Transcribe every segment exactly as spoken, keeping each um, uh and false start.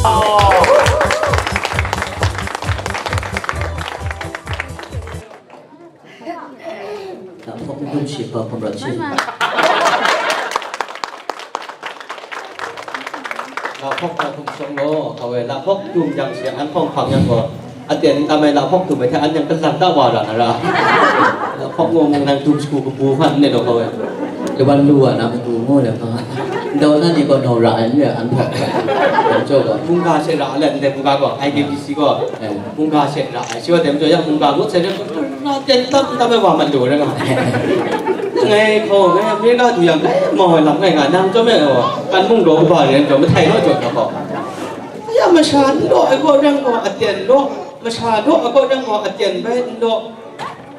Laphawk n hkum shi hpa hkum rawt shi. Laphawk hpa hkum shawng law, hkawe, laphawk dum yang shi, an hpawng hpang yang gaw, aten n tam ai laphawk dum ai hte an yang kalang ta wa ra na ra. Laphawk ngu mung nang dum shagu kabu hkan n rai law, hkawe. Lawan lu wa na matu ngu le hpa. Ndau na ni gaw naw ra ai n rai, an hpawk. Dau jaw gaw. Mungga she ra ai let ndai mungga gaw, I K B C gaw. Eh. Mungga she ra ai, shi wa dem jaw ya mungga ngut sai rai, ra ten tam tam ai wa mat lu rai nga. Ngai hkaw, ngai America du yang, ngai mau ai lam ngai nga, nang chyawm e, kan mung daw kaba ren jaw, mahtai naw jaw na gaw. Ya masha n law ai gaw reng gaw, aten law, masha law ai gaw reng gaw, aten bai n law.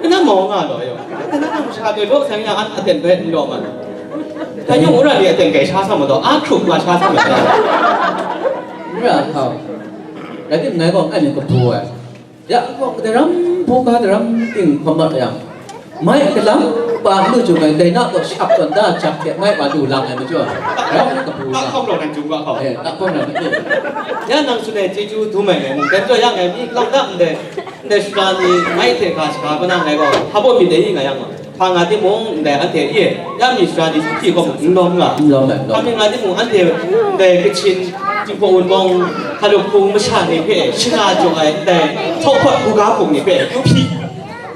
Nang mau nga law yaw. Nang masha de law sai nga, an aten bai n law ma. Dai yawng wora ni aten gai sha sa ma taw, a hkrup nga sha sa ma taw. N ra hkau. Rai timung, ngai gaw ngai myit kabu ai. Ya, gaw daram hpung ga daram ting hkawm mat yang, mai kalang pa n lu jung ai, dai na gaw shap tawn da, jak hte mai pa lu lang ai majaw, rai kabu na. Hkawm law nan jung ga hkau. Eh, hkawm na matu. Ya nang tsun ai chyeju dum ai ngai mung, dan jaw ya ngai mi lang da ndai, ndai shara ni mai hte ga shaga pa na ngai gaw, hpa baw myit dai i nga yang gaw. Hpa nga timung, ndai anhte e, ya mi sara ni hpyi gaw mung n lawm nga. N lawm ai, n lawm. Hpa mi nga timung, anhte ndai Kachin, Jinghpaw Wunpawng, Hkalup Hpung masha ni hpe shana jaw ai ndai Hkawhkawt buga hpung ni hpe yu hpyi.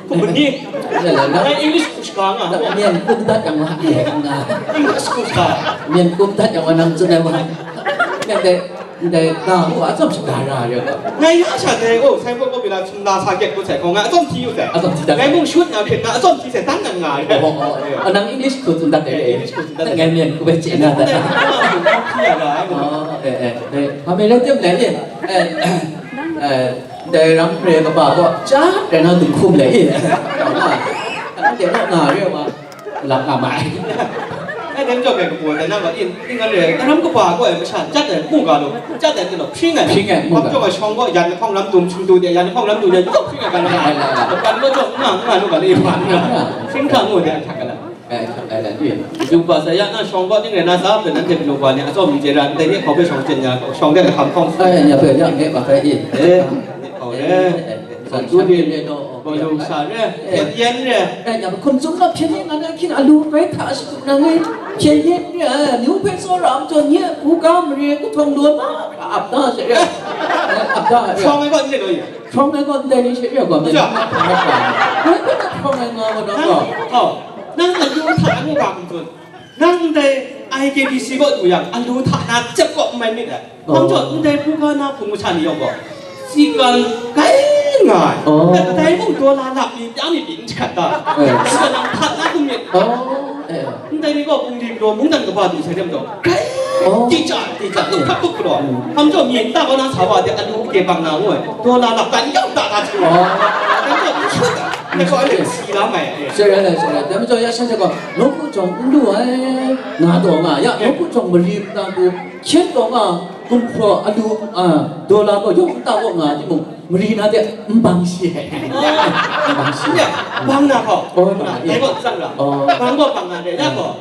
Hpung ni, ndai English hku shaga nga. Myen kum dat yang wa, nga. English hku shaga. Myen kum dat yang wa nang tsun ai wa. Ndai, ndai, ga wa atsawm shaga ra re. Ngai ya sha dai, oh, sai bawk bawk bila, Nla sa gyet ngut sai hkawng, ngai atsawm hti yu sai. Atsawm hti dat. Ngai mung shut na hpit na, atsawm hti sai, tan nan nga ai. Oh, oh, oh. Oh, nang English hku tsun dat de. Eh, English hku tsun dat de. Ngai myen hku bai chye na dat. Ngai mung hti ya ga ai. Oh, eh, eh, eh. Hpa mi rai tim le, eh, eh, eh, dai ram re kaba gaw, ja, dai na dum hkum le, eh. Anang de na nga re ma. Lap nga ma ai. Ai, dai majaw, kai kabu ai, dai na gaw, in, in ngan re, daram kaba gaw ai masha, chyat ai, mu ga lu, chyat ai, teng gaw, hpring ai. Hpring ai, mu ga. Hpap jawng ai, shawng gaw, yan lahkawng lam dum, hpring du de, yan lahkawng lam dum, yan gaw, hpring ai, gan ai. Ai, ai, ai. Gan gaw jawng, nga, nga lu ga le, hpan nga. Hpring hta ngu de, an htak ga la. Ai, htak ai la, ni. Yung pa sa ya na, shawng gaw, ning re na sa, hpe nan hte lu ga ni, atsawm ni je ra, dai ni hkau hpe shawng jen ya, shawng de lahkawng hkawng. Ai, nya hpe, ya, nge ba hpe, i. Eh, hkau re. Eh, eh, eh. San tu ni, gaw lu sa re, hpyen yen re. Eh, ya, hkum tsun na hpyen yen nga na hkying a lu bai hta shadu na ngai, hpyen yen re, eh, amyu hpe tsawra ai majaw nye hku ga mare kahtawng lun na hkra ap da she re. Eh, ap da re. Hprawng ai gaw ndai ni lo ye? Hprawng ai gaw ndai ni she re gaw, ja. Ngai hpe na hprawng ai nga gaw na gaw. Nang, oh, nang amyu hta ngu ga hkum tsun. Nang ndai I K B C kaw du yang, alu hta na cep kaw n mai myit ai. Oh. Hpang jaw, ndai buga na hpung masha ni yawng gaw, sikan kai nga ai. Oh. Kadai mung dollar lap mi, pya mi pyi n jahkrat ta. Eh. Sikan nang htat na hkum myit. Oh, eh. Ndai ni gaw bungli galaw mungdan kaba du sai dem jaw, kai, oh, ti chya, ti chya, hkap hkap galaw. Hmm. Hpang jaw, myi nta kaw na sa wa de, alu kade bang na ngu ai. Dollar lap dan yau ta na chyu. Oh. Hpang jaw, n shut ai. Ndai gaw, anhte si la mai ai. Shut ai, shut ai. Dai majaw, ya shan sha gaw, Nawku jawng n lu ai, nga taw nga, ya, nawku jawng mari nta du, hkyen taw nga, gumhpraw alu, a, dollar gaw yawng nta gaw nga timung, mari na de n bang shi ai. N bang shi ai. Ya, bang na gaw. Oh, bang na, ya. Dai gaw tsang ra. Oh. Bang gaw bang na de, ya gaw.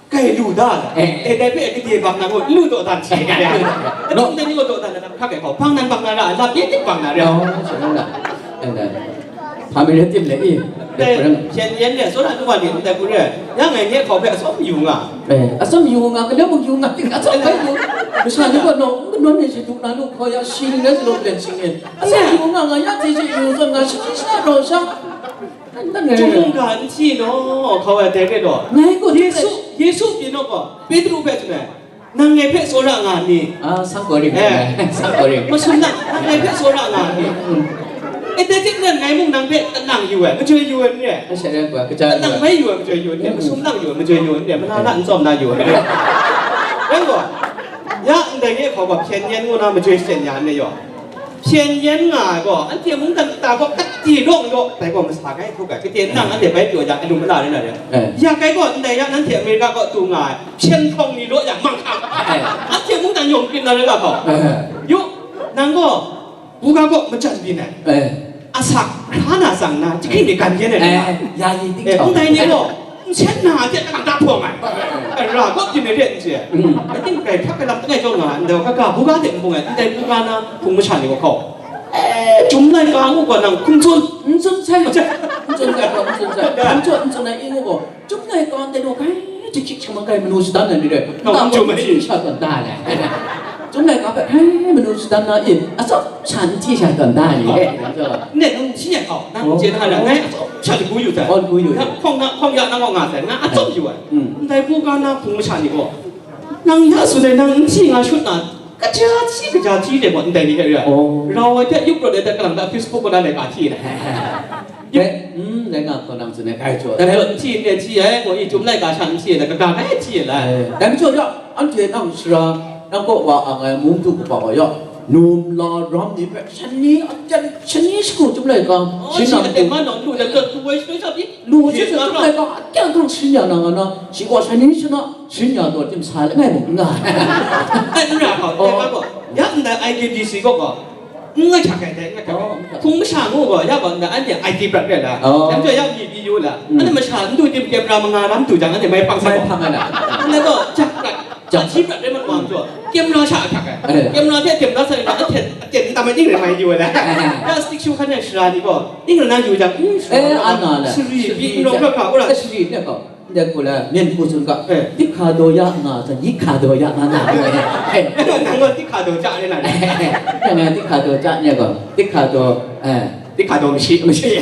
Kai lu da la. Eh. Dai, dai hpe gade bang na gaw, n lu taw dan shi ai. Dai ni gaw taw dan na, hkak ai gaw, bang nan bang na ra, lam byin tik bang na ra. Oh, shang na. Eh, na. Hpa mi rai tim le i? Dai, hpyen yen le, tsawra nu wa ni ndai hku re, ya ngai nye hkau hpe atsawm yu nga. Eh, atsawm yu nga, kalem mung yu nga, ting atsawm bai yu. Masha ni gaw nawng, n kanawn ai shadu na lu hkaw ya, shi ning rai sa law, len shing yen. Atsawm yu nga, nga ya hte she yu zawn, nga shi hti sha raw sha. N dan rai. Chyum mungga n hti law, hkau ai dai re law. Ngai gaw Yesu, Yesu pyi naw gaw, Petru hpe tsun ai. Nang ngai hpe tsawra nga ni? Ah, sang kau ring. Eh. Sang kau ring. Masum nang, nang ngai hpe tsawra nga ni? Mm. E, dai hte maren ngai mung nang hpe kanang yu ai, majoi yu ai n re? Asha rai gaw, kaja yu ai. Kanang bai yu ai, majoi yu ai n re? Mm. Masum nang yu ai, majoi yu ai n re? Malala n tsawm na yu ai n re? Rai gaw, ya ndai nye hkau gaw, hpyen yen ngu na majoi sha ya n re yaw? Hpyen yen nga ai gaw, anhte mungdan kata gaw kati rawng yaw, dai gaw masa gai hkrup ai. Kade nang anhte bai pyaw yang, alu mala rai na rai. Eh. Ya kai gaw, ndai ya nanhte Amerika kaw du nga ai, hpyen hkawng ni raw yang, manghkang. Eh. Anhte mungdan yawng krim na rai ga hkau. Eh. Yu, nang gaw, buga gaw majan byin ai. Eh. Asak, hkra na tsang na, jahkring de gan yen ai. Eh, ya yi ting eh, ndai ni gaw, Hpyen na a hte kalang ta hpawng ai. Ra kawp di me re n chye. Mm. Ating grai hkrak ai lam langai jaw nga ai, ndai wa kaga buga hte n bung ai, ndai buga na hpung masha ni wa hkau. Eh, Chyum laika ngu gaw nang hkum tsun. N tsun sai. N tsun sai, n tsun sai. Hkum tsun, n tsun ai, i ngu gaw. Chyum laika ndai wa grai jahkyit shamang grai manu shadan ai ni re. Nang hkum tsun ai. Sha tawn da ai. Chyum laika hpe grai manu shadan na i, atsawm sha n hti sha tawn da ai ni re. Ne, nang hti ai hkau, nang chye na ra, ngai atsawm sha shagu yu sai. Aw, shagu yu. Nang hkawng na, hkawng ya na gaw nga sai, nga atsawm yu ai. Mm. Ndai buga na hpung masha ni gaw, nang ya tsun ai, nang n hti nga shut na, kaja hti, kaja hti de gaw, ndai ni hpe re ai. Oh. Rau ai hte, yup rawt ai hte, kalang ta Facebook kaw na laika hti ai. Dai, mm, dai nga hkaw nang tsun ai, grai jaw. Dai majaw, n hti n re hti ai, gaw, i Chyum laika sha n hti ai, kaga grai hti ai lai. Eh, dai majaw ya, anhte nang sara, nang kaw wa ang ai mung du kaba wa ya, num la ram ni hpe, shani, aten, shani shagu Chyum laika, oh, shin shi nang aten du. Ma nang du, dan lu woi shi sa pyi. Lu shi sa Chyum laika, aten hkang shin ya na nga na, shi gaw shani shana, shin ya taw tim sa langai mung n nga. Ai, n ra hkau, oh, dai ma gaw, ya ndai I K B C kaw gaw, n nga hkyak ai dai, n nga hkyak ai. Oh, hpung masha ngu gaw, ya gaw, nda anhte I T prat rai la. Oh. Dai majaw ya mi pyi yu la. Mm. Anhte masha n du tim camera manga lam du jang, anhte mai hpang sai. Mai gaw. Hpang ai la. Anhte gaw jak prat, jak chi prat rai mat wa majaw, camera sha hkyak ai. Eh. Camera hte camera sai na, anhte, anhte n tam ai ning rai mai yu ai la. Eh. Ya stick show hkan ai sara ni gaw, ning rai na yu jang, mm, eh, sara, an na la. Sari, sari, bi n rawng hkra hkra, ura. Eh, sari ne gaw. Ndai hku la, myen hku tsun ga, eh, tik hka daw ya nga, tsan yik hka daw ya nga nga, eh, eh. Nang gaw tik hka daw ja re na re. Nang gaw tik hka daw ja nye gaw, tik hka daw, eh. Tik hka daw mashi, mashi.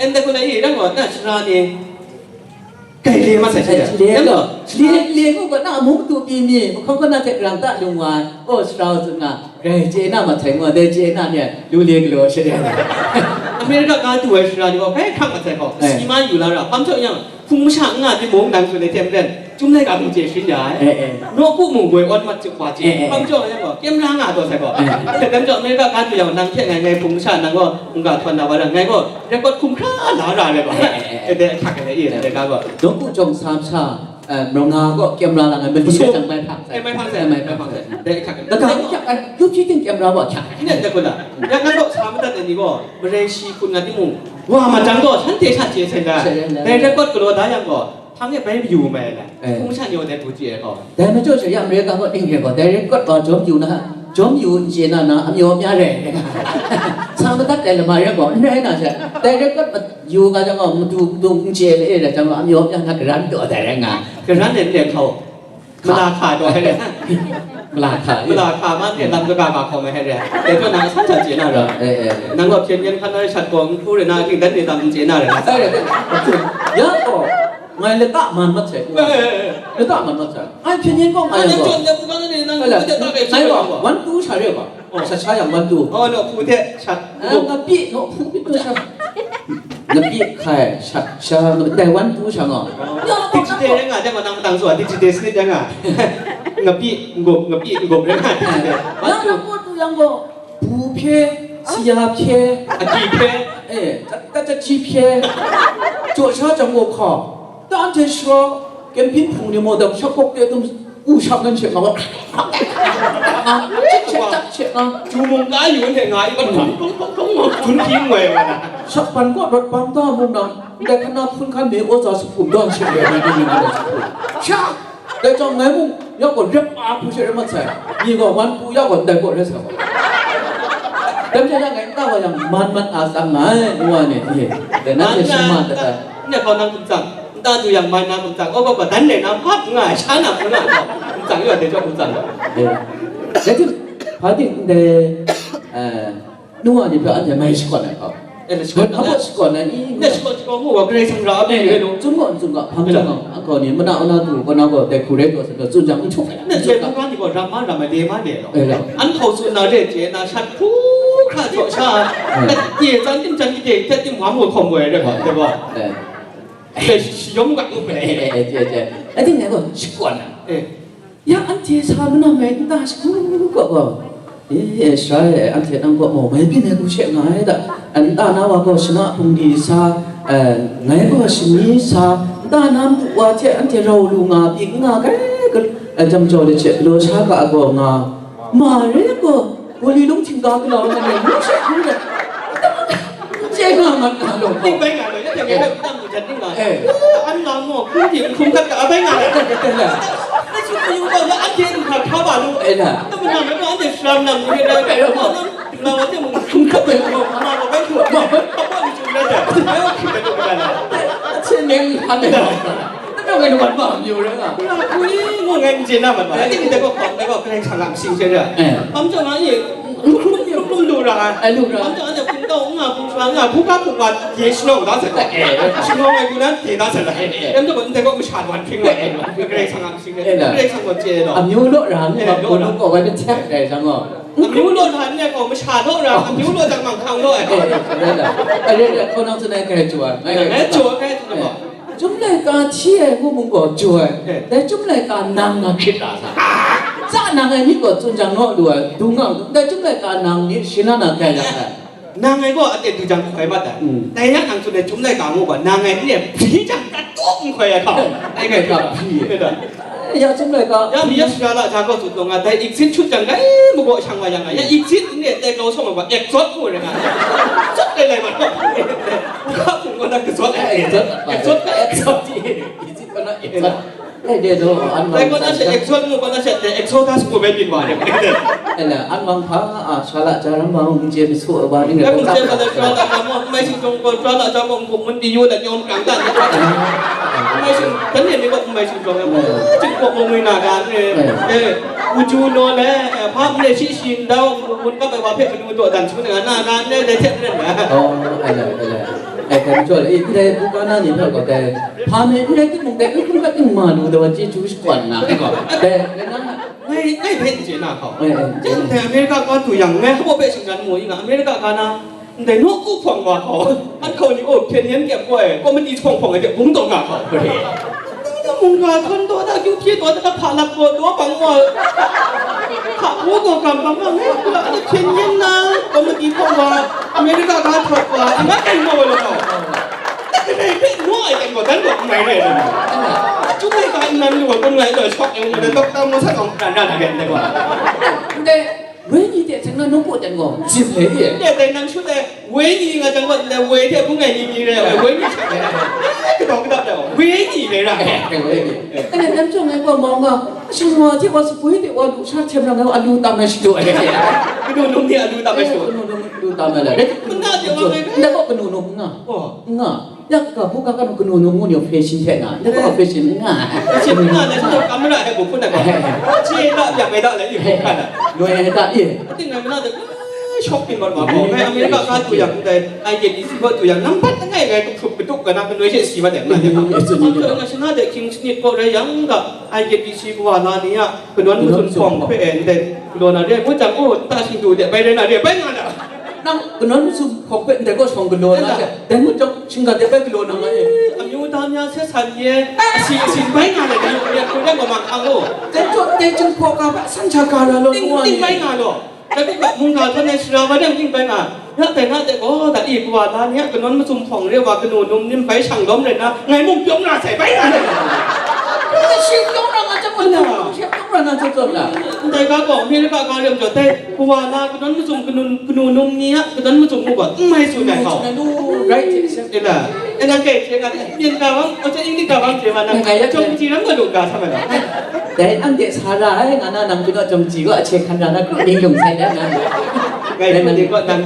Ndai hku la i, nang gaw, na sara ni, kai le ma sai shi le. Nang gaw, le, le ngu gaw, na amu matu pyi mi, mahkawng kaw na hte rang ta lung wa, o, sara wa tsun nga, grai chye na ma sai ngu, dai chye na ni, lu le galaw shi re. America ga du ai sara ni gaw, grai hkrak ma sai gaw, eh, si ma yu la ra, hpang chyaw yang, hpung masha n nga timung, nang tsun ai hte maren, Chyum laika mung chye sharin ya ai. Eh, eh. Nawku mung woi awn mat chye wa chye. Eh, eh, eh. Hpang chyaw yang gaw, camera nga taw sai gaw. Eh. Hkyen dam jaw, America ga du yang, nang hte ngai ngai hpung masha nang gaw, mungga htawn na wa rai, ngai gaw, record hkum hkra la ra ai gaw. Eh, eh, eh, eh. Eh, dai ahkyak ai, eh, dai ga gaw. Nawku jawng sa masha, eh, mrau nga gaw, camera lang ai, mali masum. Jang mai hpang sai. Eh, mai hpang sai, eh, mai hpang sai. Dai ahkyak ai. Dai ga ahkyak ai, yu hpyi ting camera gaw ahkyak ai. Hkyen dam gaw la. Ya ngai gaw sa madat ai ni gaw, marai shi hpun nga timung, wa ma jang gaw, shanhte sha chye sai na. Chye sai na. Dai record galaw da yang gaw, hpang e bai mayu mai ai la. Eh. Hpung sha ni gaw dai hku chye ai gaw. Dai majaw she ya America gaw ning re gaw, dai record gaw jawm yu na, jawm yu n chye na na, amyaw amya rai. Sa madat ai lama rai gaw, n rai na she. Dai record ma-, yu nga jang gaw, madu madu n chye le, e rai jang gaw, amyaw amya na karan taw dai rai nga. Karan e n rai hkau. Mala hka daw hkrai re. Mala hka, mala hka ma ne lam kaga ga hkawm ai hkrai re. Dai hpe nang asan hta chye na ra. Eh, eh, eh. Nang gaw hpyen yen hkan ai shat gaw n hkru re na, ning dan ni tam n chye na re. Eh, eh, eh. Ya gaw, ngai lata man mat sai. Eh, eh, eh. Lata man mat sai. Ai hpyen yen gaw ngai gaw. Nang gaw, ngai gaw, wan tu sha re gaw. Oh. Sha sha yang wan tu. Oh, no, hku hte shat. Ah, ngapi, no, hku bit tu sha. Ngapi hkai, sha, sha, dai wan tu sha nga. Digital rai nga, dai gaw nang matang tsaw, digital snit rai nga. Ngapi, ngup, ngapi, ngup rai nga, digital. Wan tu. Nang tu yang gaw, bu hpye, siya hpye, agyi hpye, eh, ta, ta, ta chi hpye. Jaw sha jang gaw hka. Tanhte sha, kyampin hpung ni maw dang, shak kawk de dum, u shak nan she nga wa. Chye, chye, chye nga. Ju mung ka yu hte nga i, tong, tong, tong, tong, tong, tun hpyi ngoi wa na. Shak ban kaw rawt bang ta mung nang, ndai hkan na hpun hkan mi aw tsa sahpum dawn she re, ni, ni, ni, ni, sahpum. Sha! Dai jang ngai mung, ya gaw rep a hku she re mat sai. Ni gaw wan pu ya gaw ndai gaw re sa gaw. Dai hpyen ya ngai nta wa yang man man a tsang nga ai, ngu wa ni, ni. Dai na hte shing ma dat ai. Nne hkau nang hkum tsang, nta du yang mai na hkum tsang, aw gaw gaw dan le na hpap nga ai, sha na hpun nga ai, hkum tsang yaw de jaw hkum tsang. Eh. Dai hte, hpa ting ndai, eh, nu wa ni hpe anhte mai shakawn ai hkau. Eh, na shakawn na. Hpa shakawn ai i? Na shakawn shakawn mu wa, Karai Kasang ra ai, eh, lu. Tsun gaw, tsun gaw, hpang tsun gaw, ang gaw ni, mana wa na du, kaw na gaw, dai hku rai taw sa, tsun jang, n htuk ai. Na jai hkau ga ni gaw, ram ma, ram ai, le ma, le law. Eh, ram. An hkau tsun na, re chye na, shat hkru hkra jaw sha, eh, na ye tsan tim jan, ye htet tim wa mu hkawm woi, re gaw, re gaw. Eh. Eh, shi, shi yawm ga mu hpe. Eh, eh, eh, eh, eh. Ating ngai gaw, shakawn ai. Eh. Ya anhte sa manam ai nta shagu gaw gaw, e, e, sara e, anhte nang kaw mau mai byin ai hku she nga ai da. Nta na wa gaw shana hpung di sa, e, ngai gaw shani sa, nta na matu wa hte anhte rau lu nga pyi n nga ai, e, jam jau de hte galaw sha ga ai gaw nga, ma re gaw, Gawli lung htingga galau na ni, ngu she hku de, n chye nga mat nga law gaw. Yang e, tam bu jan ning nga. Eh. An nga mo, kun di, kun kat ka, abai nga. Ai, su ku yu ba, ya, an ke du ka, ka ba lu. Eh, na. Ta ma na, ma na, an de shram nam ni, eh, eh, na, na, wa de mu, kun kat ba lu, ma, ma, bai ku, ma, ma, ma, ni chu na de. Ai, ku bai ku na. Chin ning han de. Na dong ai lu ban ba, myu re nga. Ya, ku ni, mo ngai ni je na ma ba. Ai, ni de ko, ko, de ko, kai chang lam sing je de. Eh. Am chang na ye. Hkrum hkrum lu ra ai. Ai, lu ra. Anhte anhte hpung tau n nga, hpung sha n nga, hpung hkap hpung wa, ye shanawng da sai. Eh, eh. Shanawng ai hku nan, ye da sai. Eh, eh. Yam taw, ndai gaw masha wan hpring wa. Eh, eh. Karai Kasang a myit ding, eh, na. Karai Kasang gaw chye law. Amyu law ra, eh, law ra. Hpung gaw wai hpe htek dai jang gaw. Amyu law ra, ndai gaw masha law ra, amyu law jang manghkang law ai. Eh, eh, eh, eh, eh, eh, hkaw nang tsun ai, karai chyu ai. Ngai, ngai, ngai chyu ai, ngai chyu ai. Eh. Chyum laika hti ai ngu mung gaw jaw ai, eh, dai chyum laika nang nga hkrit ra sa. Tsa nang ai myit gaw tsun jang naw lu ai, dung nga, dai chyum laika nang myit shin la na grai la ai. Nang ai gaw aten du jang hkoi mat ai. Mm. Dai yang nang tsun ai chyum laika ngu gaw, nang ai myit e hpyi jang katu n hkoi ai hkau. Ai ngai hkau hpyi. Ya chyum laika. Ya mi ya sha la ja gaw tsun taw nga, dai exit shut jang dai magaw shang wa yang nga, ya exit n e tai kau sawng ai gaw, exhaust ngu rai nga. Exhaust lai lai ma. Ka hpung kaw na kazawt ai. Exhaust, exhaust, exhaust. Exit kaw na exhaust. Eh, de do, an mang. Dai kaw na she exhaust mu, kaw na she exodus mu bai byin wa de. Eh, la, an mang hpa, a, sha la ja ram mang, n je mi su ba, ning. Dai hpung je ma dai sha la ja mu, mai sing jong gaw, sha la ja mu, hpung mun di yu la nyawm kang dan. Mai sing, dan ne mi gaw, mai sing jong, eh, jing gaw mu ngwi na ga, eh, eh, u ju no le, eh, hpa mi le shi shi n dau, hpung mun kap ai wa hpe manu daw dan shangun nga na, na, ne, dai hte maren ga. Oh, ai la, ai la. Ai, hkrai majaw le, e, ndai buga na ni hpe gaw dai, hpa mi n rai timung, dai n hkrum rai timung, ma lu dai wa chyeju shakwan na, ai gaw, dai, dai na, ngai, ngai hpe n chye na hkau. Ai, ai, jan dai America ga du yang, ngai hpa hpe shingran mu i nga, America ga na, ndai nawku hpawng wa hkau, an hkau ni, oh, hpyen yen kyep gaw ai, comedy hpawng hpawng ai hte bung taw nga hkau. Mungga htawn taw da, kyu hpye taw da, hpa lap gaw taw bang wa. Hpa gaw gaw gam bang wa, ngai hkula ni hpyen yen na, comedy hpawng wa, America ga htawt wa, i mat kai maw wa law. Dai kadai hpe naw ai dan gaw, dan gaw n rai rai ai. Achyum ai ga nnan lu wa, kun ngai law, shawk ai wa, dai dokta maw sa gaw, dan dan ai dan gaw. Ndai, Wenyi hte hten na nawku jan gaw, zim le e. Ndai dai nang shut ai, wenyi nga jang gaw, ndai woi hte hpung ai ni ni rai ai, wenyi shang ai. Kadaw kadap dai gaw, wenyi rai ra ai. Eh, eh, wenyi. Eh. Anhte dam chyawm ai gaw, mau nga, shang wa hte wa, sapoi hte wa, lu sha htem rang ai wa, alu tam ai shadu ai. Kanu num ni alu tam ai shadu. Eh, kanu num alu tam ai la. Kanu num nga. Oh. Nga. Ya, ka bu ka kanu kanu num ngu ni fashion hte nga. Ndai gaw fashion n nga. Fashion n nga, ndai gaw camera hte bu hpun ai gaw. Chye da, ya, bai da, la, i hpun hkan ai. Noi ai da, i. Ating ngai mana de, shopping mat wa gaw, ngai America ga du yang, ndai I K D C gaw du yang, nambat langai ngai tup tup kaduk kana kanoi she si mat de, ngai de. Mm, yes, yes, yes. Am sha na de King Snit gaw rai yang ga, I K D C kawa la ni a, kanawn masum hpawng hpe, ndai, galaw na re, ngu jang, oh, nta shingdu de, bai rai na re, bai nga na. Nang kanawn masum hkawk hpe ndai kaw shawng galaw na, dai ngut jang shinggan de bai galaw na nga e. Amyu da mya se san ye, asi asi bai nga le, dai hku dai gaw mang ang o. Dai jaw dai jang hkaw ga ba san sha ga ra law, ting ting bai nga law. Dai hpe mungga htawn ai sara wa dang ting bai nga. Ya dai nga dai gaw, da i kawa da ni a kanawn masum hpawng re wa, kanu num nim bai shang lawm rai na, ngai mung pyawng na sai bai nga le. Shi pyawng ra nga jang, shi pyawng ra na jang, jang la. Ndai ga gaw, America ga rem jaw dai. Kawa na kanawn masum kanu, kanu num ni a kanawn masum mu gaw, n mai tsun ai hkau. N mai tsun ai nu, rai hte seng. E la, e la, kai hte nga, myen ga wang, o hte English ga wang hte ma na, ngai ya jawng hte. Ji ram ga lu ga sa ma na. Dai anhte sa ra ai, nga na nang pyi naw jawng ji gaw ahche hkan ra na, kru ning lung sai na na. Ngai hpun ni gaw nang,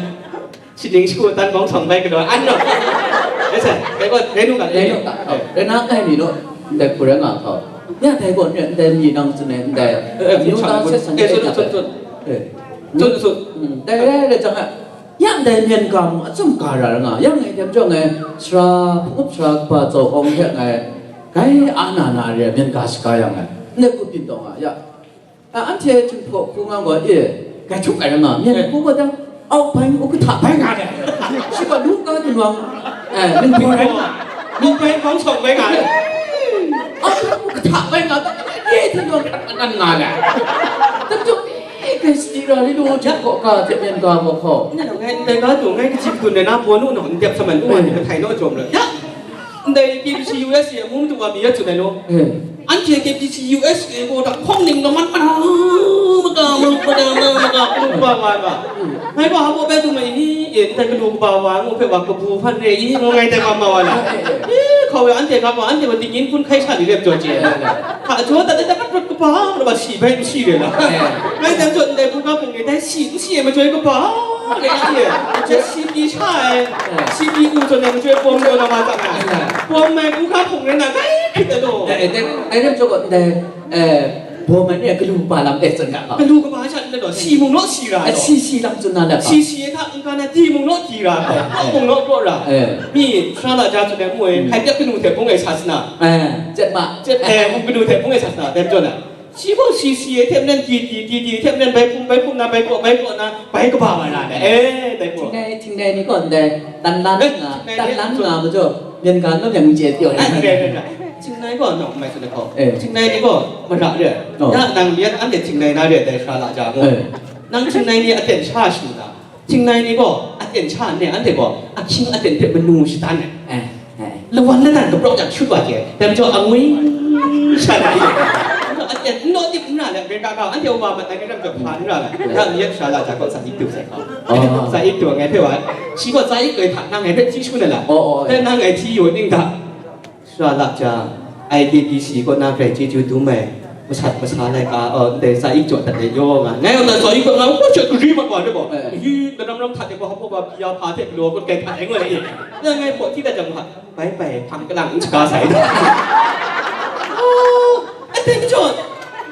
shi ning shagu tan bawng sawng bai galaw, an naw. Ngai sa, ngai gaw, ngai nu ga, ngai nu ga. Ngai na ngai ni naw, ndai hku rai nga hkau. Ya dai gaw, ndai mi nang tsun ai, ndai, eh, eh, amyu ta hpung set san eh, de sun, ya sun, sun. Eh. Tut, tut. Mm, dai rai rai jang a, ya ndai myen ga mung achyum ga ra nga, yang ngai dai majaw ngai, sara, hpung up sara kaba tsawk awng hte ngai, grai a na na re ai myen ga shaga yang ngai, ndai hku byin taw nga, ya. A, anhte Jinghpaw hku nga gaw, e, grai htup ai ra nga, myen hku gaw dang, au bai, u kahta bai nga re. Shi gaw lu ga ginwang, eh, ning bai nga, lu bai bawng sawng bai nga re. Au bai, u kahta bai nga, dang, e, ginwang hkrat anan nga re. Dang jawng, Kristi ra li lu, jak kaw ka, hte myen ga gaw hkaw. Ngai, ndai ga du, ngai kaji kadun ai na, baw nu nau, n dep sa man, n wa ni, kahtei naw jawm rai. Ya! Ndai B B C U S A amu madu wa mi ya tsun ai law. Eh. Anhte K B C U S A gaw da hkawng ning laman mada, mada, mada, mada, mada, galu kaba wa ai ga. Ngai gaw hpa baw bai dum ai ni, e, ndai galu kaba wa ai ngu hpe wa kabu hpan re i, ngu ngai dai wa ma wa la. E, hkau e, anhte ga gaw, anhte gaw tingyin hpun hkai sha ni rep jaw chye ai. Hka jaw dat ai, dat rat kaba, mada ba si bai n si re la. Ngai dai jaw ndai hpung ga hpung ni dai si n si ai majoi kaba, re i, majoi si pyi sha ai, si pyi u zawn ai majoi bawm taw na ma tsang ai. Bawm ai hpung ga hpung rai na, dai hkrit ai law. Dai, dai, dai lam jaw gaw, ndai, eh, bawm ai ni galu kaba lam e tsun ga hpa. Galu kaba sha n rai law, si mung naw si ra law. Si, si lam tsun na le hpa. Si, si ai hta n-, n-, n-, di mung naw di ra law, eh, eh, mung naw kraw ra. Eh. Mi, sara la ja tsun ai ngu ai, hkai pyap kanu hte bung ai sa sana. Eh, jet ma. Jet, eh, bung kanu hte bung ai sa sana, dai majaw na. Shi gaw si, si ai hte maren di, di, di, di ai hte maren bai hpum, bai hpum na, bai kaw, bai kaw na, bai kaba wa na, eh, dai gaw. Htingnai, htingnai ni gaw ndai, tan lan nga, tan lan nga majaw, myen ga naw yang chye pyaw ai. Ai, dai, dai, dai. Htingnai gaw nawk mai tsun ai hkaw. Eh. Htingnai ni gaw mara re ai. Oh. Ya nang myit anhte htingnai na re ai dai sara la ja gaw. Eh. Nang htingnai ni aten sha shu na. Htingnai ni gaw, aten sha nne anhte gaw, ahkying aten hpe manu shadan ai. Eh, eh. Lawan ladan kapraw jang shut wa hte, dai majaw angwi sha na ai. Aten n naw dip n ra let, Amerika ga, anhte wa mat ai ni ram jaw hpa n ra let, ya myit sara la ja gaw, tsa ik du sai hkau. Oh. Tsa ik du ngai hpe wa, shi gaw tsa ik ai hta, nang ngai hpe hti shangun ai la. Oh, oh, eh. Dai nang ngai hti yu ning hta. Sara la jang, I K P C kaw na grai chyeju dum ai, masat masa laika, oh, ndai tsa ik jaw dat ai yaw nga. Ngai yawng na tsa ik jaw nga, oh, sha gari mat wa de gaw. Eh. Hi, na ram ram htat de gaw, hpa ba pyi ya hpa hte galaw kut kai htat ai ngu ai. Na ngai hpaw hti dat jang hpa, bai bai, hpang kalang n shaga sai. Oh, aten jaw.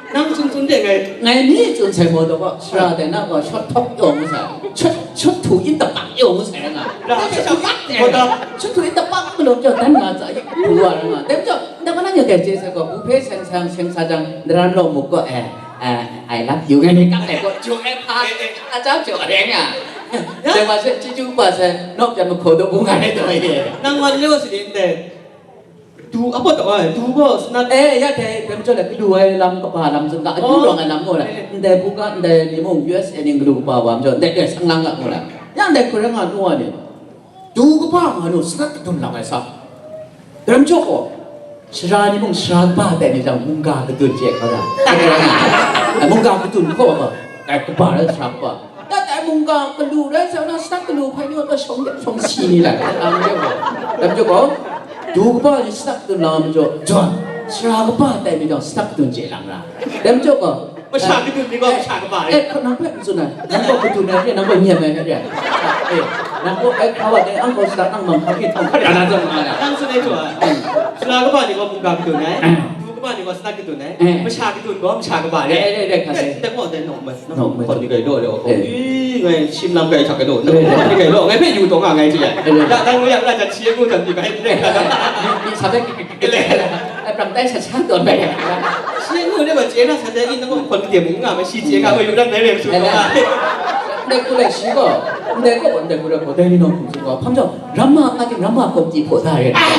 Nang tsun tsun de ngai. Ngai ni tsun sai maw taw gaw, sara dai na gaw, shawt htaw yaw ngu sai. Shawt, shawt htu in tapak yaw ngu sai nga. Ra, shawt htu in tapak, shawt htu in tapak majaw jaw dan nga tsa, hpu wa ra nga. Dai majaw, nang gaw nang ya dai chye sai gaw, bu hpe seng sang, seng sa jang, daram law muk gaw, eh, eh, I love you ngai ni kap ai gaw, jaw ai hpa, a chyam jaw ai nga. Dai wa sai, chyeju kaba sai, nawk pyan mahkaw daw bu nga ai taw e. Nang wan le wa sa de ndai. Du, a, gaw taw ai, du gaw sanat. Eh, ya dai, dai majaw le, galu ai lam kaba lam zun ga, aju rawng ai lam gaw le, ndai buga, ndai ni mung, U S A ni galu kaba wa majaw, ndai, ndai sang lang ga gaw le. Ya ndai hkoi rai nga nu wa ni, du kaba nga nu, sanat kadun lang ai sa. Dai majaw gaw, sara ni mung, sara kaba tai ni jang, mungga kadun chye hkau da. Ai, mungga kadun hkaw ga, dai kaba rai sara kaba. Dat ai mungga galu rai sa na, sanat galu hpai ni gaw, shawng de shawng si ni la, dai majaw gaw, dai majaw gaw, du kaba ni sanat kadun lang majaw, jawn, sara kaba tai mi jang sanat kadun chye lang ra. Dai majaw gaw, masha kadun ni gaw, eh, masha kaba rai. Eh, nang hpe n tsun ai, nang gaw kadun ai re, nang gaw nyem ai re. Eh, nang gaw ai hkawa dai, ang gaw sanat nang mang hkang e htawng hkat na zawn nga na. Nang tsun ai jaw ai. Sara kaba ni gaw mungga kadun ai. Du kaba ni gaw sanat kadun ai. Eh. Masha kadun gaw masha kaba re. Eh, eh, eh, eh, eh. Dai gaw dai nawk mai, nawk mai. Hkawn ni gai law, eh. Ih, ngai shim lam gai hta gai law. Eh, eh. Hkawn ni gai law, ngai hpe yu taw nga ngai hte. Eh, eh. Ya, dai ngu ya, dai shi ngu dan di bai. Ni, ni sa dai ki, ki, ki, ki, le. Ai, pram dai sa sa tawn bai. Shi ngu ne ba chye na sa dai ni, nang hkawn ni de mung nga ma, shi chye nga ma yu dan dai re su taw nga. Eh, eh. Ndai hku le shi gaw, ndai gaw, ndai hku le gaw, dai ni nawng hkum tsun gaw, hpa majaw, Ramma nga ting, ramma komiti hpaw da re. Ah!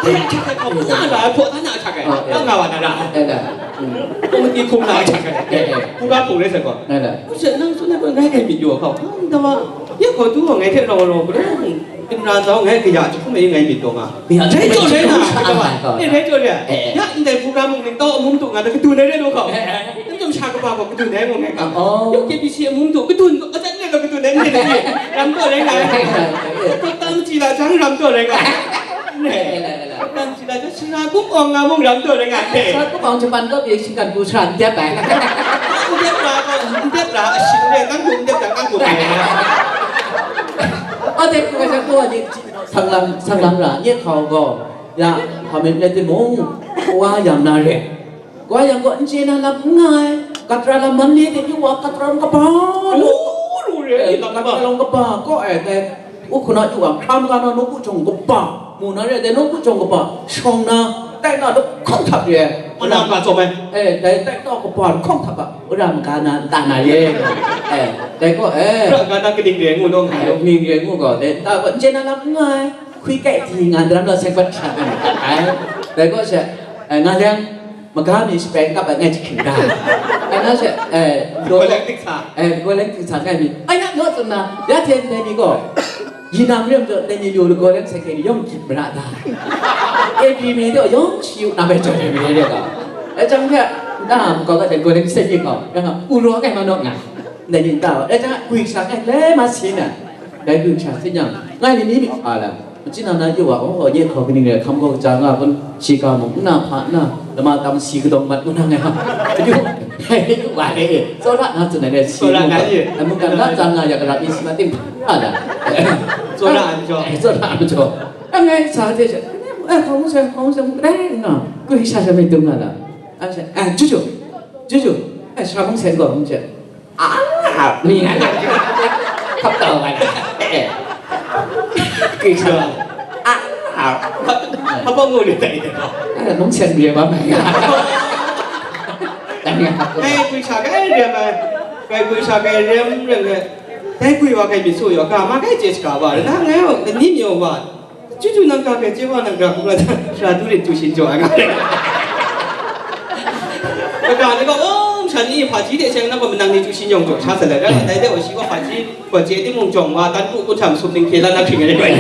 Dai hta hkrai hpaw da na, hpaw da na hta hkrai. Ah, eh. Nga wa na ra. Eh, da. Hmm. Komiti hkum na hta hkrai. Eh, eh. Hkungga hpung rai sai gaw. Eh, da. Hku she nang tsun ai gaw ngai ngai myit yu hkau. Hmm, da wa. Ya hkaw tu gaw ngai hte rau rau gaw, Imra zau ngai kaya jahkum e ngai myit taw nga. Kaya jahkum e. Rai jaw rai na, kaya wa. Eh, rai jaw rai. Eh, eh. Ya ndai hkungga mung ning tau amu madu nga da kadun ai rai lu hkau. Eh, eh. N taw masha kaba gaw kadun ai ngu ngai ga. Oh. Yawng K B C amu madu kadun, ajan ngai gaw kadun ai, ngai dai ni. Ram taw rai nga ai. Kawt tam chyi la jang ram taw rai nga ai. Kawt tam chyi la jang sara kum awng nga mung ram taw rai nga ai. Sara kum awng jaman gaw pyi shinggan pru sara n dep ai. N dep ra gaw, n dep ra, ashing rai, nang kum n dep ra, nang kum rai. Ade, hkungga sha gaw ni, sang lang, sang lang ra, nye hkau gaw, ya, hpa myit rai timung, wa yang na re. Wa yang gaw n chye na lam n nga ai, katra lam man ni de yu wa, katra lam kaba lu. Oh, lu re, eh, lam kaba. Katra lam kaba kaw ai, dai, u hkuna yu wa, hkram ga na nawku jawng kaba, mu na re, dai nawku jawng kaba, shawng na, tai na, lahkawng htap re. Manang ga tsawm ai. Eh, dai tai na kaba, lahkawng htap ga, wora maga na, nta na re. Eh, dai gaw, eh. Wora maga na kaning re ngu law nga ai. Kaning re ngu gaw, dai, nta gaw n chye na lam n nga ai, hkui kai di nga, daram law seng bat sha nga ai. Dai gaw she, eh, nga leng, Maga mi shapai n kap ai ngai jahkring da. Ai, na she, eh, gaw leng tik sa. Eh, gaw leng tik sa ngai mi. Ai, ya, naw tsun na, ya hte ndai mi gaw, Yin nang rem jaw, dai ni lu lagaw leng sai hkye ni yawng gyit mara da. A B mi de yawng shi yu na bai jaw ni mi de ga. E jang hpe, na makau ga dai gaw leng sai hkye kau, yang u raw kai ma naw nga. Dai ni ta, e jang gwi sha kai le ma si na. Dai gwi sha si yang, ngai ni ni mi a la. Machin na na yu wa, oh, nye hkaw kaning re, hkam gaw kaja nga kun, shi ga mung, nna hpa, nna, lama tam si kadawng mat ngu na ngai ha. Yu, yu wa le, tsawra na tsun ai le, si Tsawra na ye. Ai mungkan na tsa nga ya, karap ni si ma ting, a la. Tsawra ai majaw. Ai, tsawra ai majaw. Ai, ngai sa de she, ai, hkawng se, hkawng se, ai, nga, kui sha sha me dung nga la. Ai, she, ai, juju, juju, ai, sha hkawng se, hkawng se. Ah, ni na, hkap tau nga la. Eh, eh. Kui sha, ah, ah. Hpa ngu ni tai de. Ai, nung sen bia ba mai nga. Ai, kui sha, kai rem ai. Kai kui sha, kai rem, rem, rem. Dai gwi wa kai myit su yaw, ga ma kai chye shaga wa, na ngai wa, ni mi wa, chyu chyu nang ga kai chye wa, nang ga hkrum la, sara du rit chyu shin jaw ai nga. Kaga ni gaw, "Oh, shan ni hpaji de seng na gaw, manang ni chyu shin yawng jaw sha sa let, rai dai de wa, shi gaw hpaji gaw chye timung jawng wa, tan ku ku htam sum ning hkye la na hkring ai rai,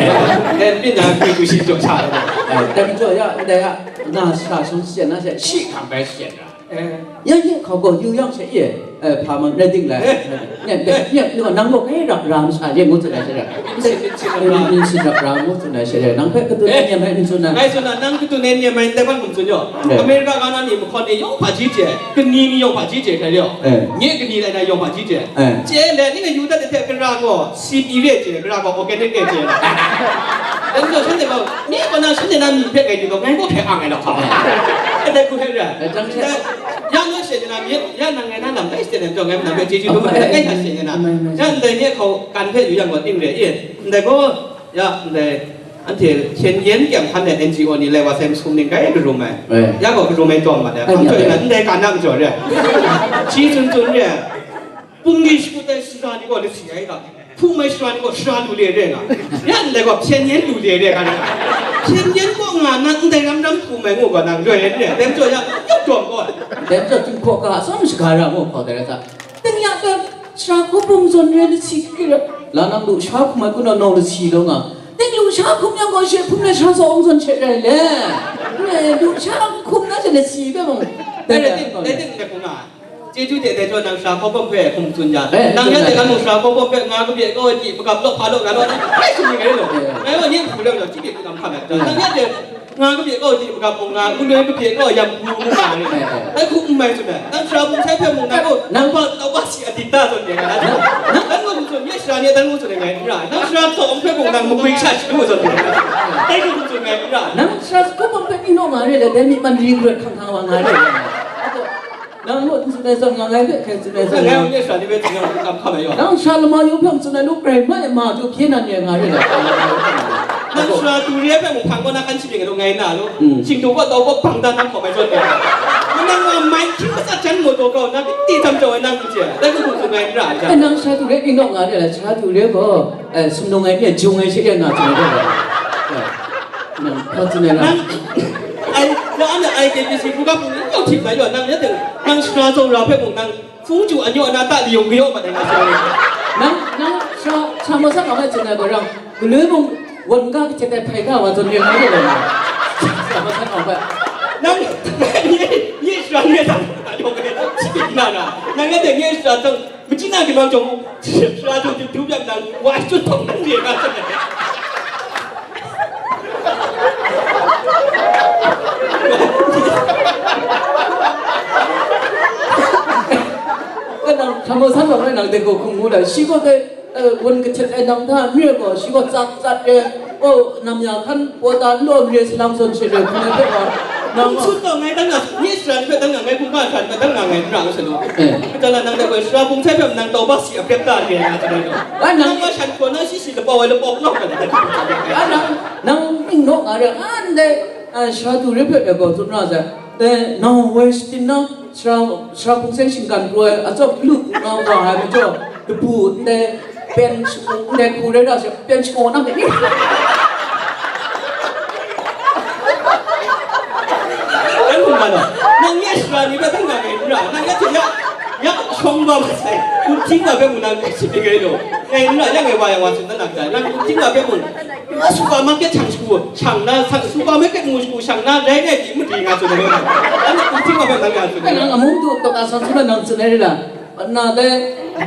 dai byin na hkring chyu shin jaw sha ai." Eh, dai majaw ya, ndai ya, na sara sung syen na she, shi hkam bai syen ra. Eh. Ya, ya, hkau gaw yu yang she, ye, eh, hpa man rai ding lai. Eh. Nye, nye, nye, nang gaw kai rap ra masha ye ngu tsun ai she rai. Nsin, nsin rap ra. Nsin rap ra ngu tsun ai she rai. Nang hpe kadu Eh. nem ai n tsun ai. Ngai tsun na, nang kadu nem ai ndai ban hkum tsun yaw. Eh. America ga na ni mahkawn ni yawng hpaji chye, kani ni yawng hpaji chye hkrai yaw. Eh. Nye kani lai na yawng hpaji chye. Eh. Chye le, ni na yu dat de hte kara gaw, C P re chye, kara gaw organic re chye. Dan gaw shanhte gaw, mi gaw na shanhte na myi hpe ngai yu gaw, ngai gaw hpe ang ai lau hkau. Kadai hku hpe ra. Eh, jang she. Ya ngai she na, mi, ya nang ngai na lam dai she na, jawng ngai na hpe chyeju dum, ngai na she na. Amai, amai. Ya ndai ni hkau kan hpe yu yang gaw ting re, i, ndai gaw, ya ndai, anhte hpyen yen kyang hkan ai N G O ni lai wa sai masum ning kai karum ai. Eh. Ya gaw karum ai tawm mat ai. Ai, hpang ya, chyoi ya. Na, ndai kan na majaw re. Shi tsun tsun re. Pungli shakut ai sara ni gaw lasi ai ga, hpung ai sara ni gaw sara lu le re nga, ya ndai gaw hpyen yen lu le re ga, hpyen yen kaw nga na ndai ram ram hpung ai ngu gaw nang loi ai re, dai majaw ya, yawk dawm gaw. Dai majaw, Jinghpaw ga atsawm shaga ra mu hkau dai rai sa, ding ya gaw, sara hku bung zawn re lasi kri ra, la nang lu sha hkum ai kun nau lasi law nga, ding lu sha hkum yang gaw, she hkum na sha zawn zawn she rai le, lu sha hkum na she lasi hpe mung, dai Dai dai ding, dai ding, dai hkum na. Chyeju hte dai jaw nang sara hkaw bawm hpe hkum tsun ja. Eh, nang ya hte nang mung sara hkaw bawm hpe nga kabye kau ai hti magap law hpa law nga law, hpai sum ni ngai law. Eh. Ngai wa nye hku lam law, chyi bye hku lam hkam ai. Eh. Nang ya hte nga kabye kau ai hti magap mung nga, ngu noi kabye kau ai yam hku mung nga ni. Eh, eh. Dai hku n mai tsun ai. Nang sara bung sai hpe mung nang gaw, nang ba, nang ba si a dikta zawn de nga na. Nang, nang, dan gaw hkum tsun, nye sara ni dan gaw tsun ai ngai n ra. Nang sara tsawm hpe mung nang magwi sha shagu zawn de. Dai gaw hkum tsun ngai n ra. Nang sara hkaw bawm hpe ning naw nga re le, dai myi man ri n rawt hkang hkang wa nga re. Nang muk n tsun ai zawn, nga ngai hpe hkrai tsun ai zawn, ngai nang, nye sara ni hpe tsun ai, kam hkam ai yaw. Nang sara lama yawng hpe n tsun ai, lu grai mai ma, du hpye nan ye nga re ai. Nang sara du re ai hpe mung hpang kaw na hkan shabyin ai lu ngai na lu. Mm. Shingtung kaw tau kaw bang dan nang hkawm ai zawn re. Nang wa mai hkying matsat jan maw taw kau, nang ti tam jau ai nang n chye ai. Dai hku hkum tsun ngai n ra ai. Eh, nang sara du re ning naw nga re ai, sara du re gaw, eh, sumnung ai ni, jung ai she re nga tsun ai re. Eh. Nang hpa tsun ai lam? Nang, ai, na a na I K B C hkungga hpung ni yawng htim na yaw, nang ya deng, nang sara tsawra hpe mung, nang hpungju anyaw na ta liyung kayawng mat ai nga sara. Nang, nang sara, sara masan awng ai tsun ai gaw rang, galoi mung, won ga kahtet ai hpai ga wa zawn ring ai gaw rang. Sara masan awng hpe. Nang, nye, nye sara nye ta, ta yawng ai, na na, nang ya deng nye sara tsawng, Machyi na ginau jawng, sara jawng jahtu byak nang, wa shut hpawng nang re nga tsun ai. Ka nang hkam san bang rai nang de gaw hkum ngu ai, shi gaw dai, eh, wun kahtet ai nang hta n re gaw, shi gaw tsat tsat re, oh, nam ya hkan, Pawta n law n re salang zawn she re hkrum ai hpe wa, nang Hkum tsun taw ngai dan nga, nye sara ni hpe dan nga, ngai hkungga sara ni hpe dan nga, ngai n ra ngu sa lu. Eh. Majaw la nang dai gaw sara bung sai hpe nang tau ba si a prep ta re nga tsun ai gaw. Ai, nang Nang wa shan hkaw na shi shi lapau ai lapau nau hkra ni hpe. Ai, nang, nang ning naw nga re, a, ndai, a, sara du re hpe dai gaw tsun ra sai. Dai, nang woi shatin na, sara, sara bung sai shinggan pru ai, atsawm lu nga wa ai majaw, Kabu ndai pen shagu, ndai hku rai ra she, pen shagu nang de ni? Nang hkum nga law, nang nye sara ni hpe hkungga ngai n ra, nang ya hte ya, Ya shawng ba masai, hkum hting wa hpe mung nang hpe shi myit rai law. Ngai n ra yang ngai wa yang wa tsun dan na hta, nang hkum hting wa hpe mung, a supermarket shang shagu, shang na, sa-, supermarket mung shagu, shang na, rai ngai di, mung di nga tsun ai rai na. Anhte hkum hting wa hpe nang nga tsun ai. Nang amung tu, tawk a san tsun ai nang tsun ai rai na. Na dai,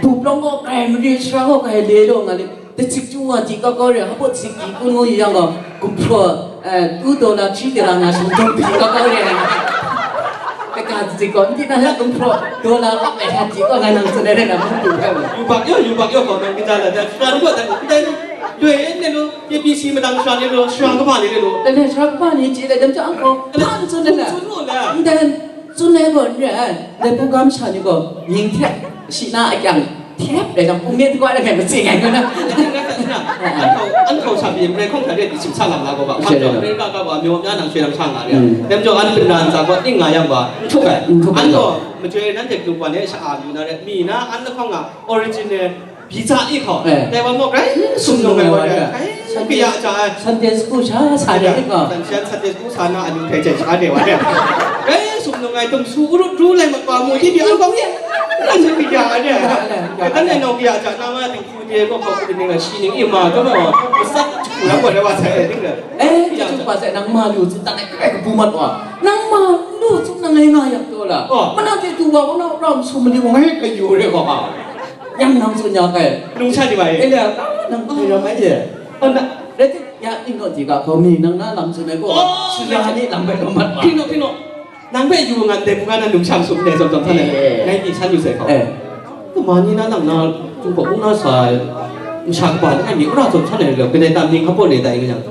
bu plawng gaw kai, mari shara gaw kai, le law nga le. Tachyik chyu wa di kau kau re, hpa tachyik di kun ngu yu yang gaw, gumhpraw, eh, tu dollar hkri de la nga shing dawng di kau kau re. Kaga tachyik gaw, n di na ya gumhpraw dollar ap ai hta di kau nga nang tsun ai re na, mung du hpe. Yubak yaw, yubak yaw gaw, nang kaja la, da, shara gaw, da, da, loi n le lo, A B C madang shara le lo, shara kaba le le lo. Da, da, shara kaba ni chye le, dam cha ang gaw, hpa n tsun le la. Tsun lo la. N dan, tsun le gaw n re ai. Dai hpung ga masha ni gaw, mying hte, shi na a kyang, Hpyep rai jang, hpung ni dagwa langai matsing ai ngu na. An hkau, an hkau sa pyi, Mare hkawng hta de di simsa lam la gaw ba, Shwe lam. America ga ba, myaw mya nang shwe lam sa nga re. Mm. Dem jaw an hpinra ntsa gaw, ning nga yang ba, n htuk ai. N htuk ai. An gaw, majoi nanhte group one e sha a lu na re, mi na an lahkawng nga, original, pizza i hkau. Eh. Dai wa maw, grai sum nung ai wa re. Grai kaya ja ai. Sunday school sha sa de i hkau. San shan Sunday school sa na a lu hkrai jai sha de wa re. Grai sum nung ai tum su urut ru lai mat wa mu, di bya an kau ye. Grai sum kaya ai re. Ya, ya, ya. Grai tan lai nau kaya ja na ma ting. Hku de gaw hkau hku de ning a shi ning i ma gaw, matsat hku lam gaw rai wa sai ning de. Eh, ya, chyu pa sai nang ma lu tsun dan ai, kabu mat wa. Nang ma lu tsun nang ngai nga yak taw la. Oh. Mana de du wa, wa na ram su mali wa ngai ka yu re gaw ha. Yang nang tsun ya kai. Nung sha di bai. Eh, ya, nang kai ram ai ye. Oh, na. Rai ti, ya, ning naw di ga hkau mi nang na lam tsun ai gaw. Oh, sha ni lam bai gaw mat wa. King no, king no. Nang hpe yu nga ndai hpung ga na lung shang sum ndai zawn zawn htan ai, eh, ngai myit san yu sai hkau. Eh. Kuma ni na nang na, Jinghpaw mung na sa ai, masha kaba langai mi, wora zawn htan ai, kadai tam ni hkapaw le tai nga yang,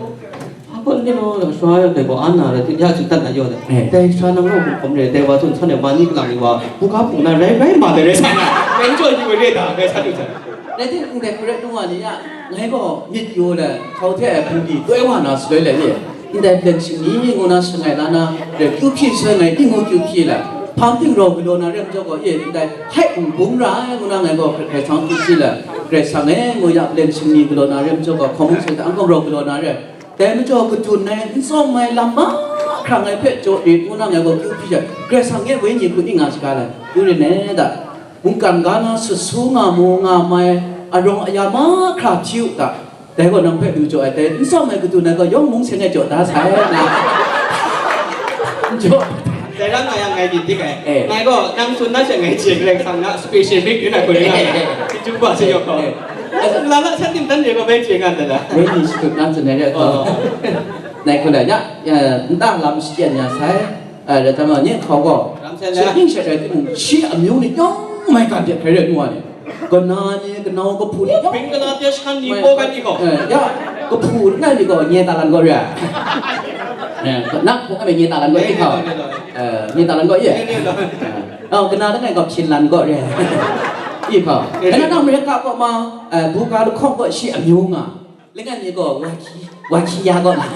hkapaw ni law, sara yang dai gaw an na rai, ya tsun dat na yaw dai. Eh. Dai sara nang law hkum hkawm re, dai wa zawn htan ai, ma ni kalang ni wa, hpung ga hpung na rai, rai ma dai rai sa na, ngai n jaw yu ai re da, ngai san yu sai. Rai timung, dai hku rai htung wa ni ya, ngai gaw myit yu le, hkau hte ai hpung di toi wa na shaloi le ni, ndai hpyen shingni ngu na shangai la na, re kyu hpyi shaloi ngai ning ngu kyu hpyi le, hpang ting raw galaw na re majaw gaw, e ndai hkai hpung bung ra ai ngu na ngai gaw hkrai hkrai sang kyu hpyi le, Karai Kasang e ngu ya hpyen shingni galaw na re majaw gaw, hkawng mung shaloi hta n-gaw raw galaw na re, dai majaw kadun ai, n tsawm ai lam mahkra ngai hpe jaw rit ngu na ngai gaw kyu hpyi jang, Karai Kasang e wenyi hku ning nga shaga le, kyu rit nai da. Mungkan ga na sut su nga mu nga mai, arawng aya mahkra hpyi u ta. Dai gaw nang hpe lu jaw ai, dai n tsawm ai kadun ai gaw yawng mung seng e jaw da sai na. Jaw. Dai lam nga yang ngai myit dik ai. Eh. Ngai gaw nang tsun na she ngai chye, Karai Kasang na special rik yu na hkoi nga. Eh, eh, eh. Si chyu ba se yaw hkau. Eh. Lala san tim dan de gaw bai chye nga da da. Wenyi shadut na tsun ai re hkau. Oh. Nai hkoi la ya, ya, nta lam shachyen ya sai. Eh, rai timung, nye hkau gaw, Ramsen le. Shi ning she rai timung, shi amyu ni yawng maigan de hkrai rai nu wa ni. Kana ni, kanau kahpu ni yawng. Bingkala pyash kan ni mai, po kan ni gaw. Eh, ya, kahpu langai mi gaw, nye talan gaw re ai. Eh, nak hpung ai nye talan gaw i hkau. Nye, nye, nye. Eh, nye talan gaw i. Nye, nye, nye. Eh, oh, kana langai gaw Hpyin lan gaw re ai. I hkau. Nye, nye. Kana nang America gaw ma, eh, buga lahkawng gaw shi amyu nga. Langai mi gaw wa hkyi, wa hkyi ya gaw nga.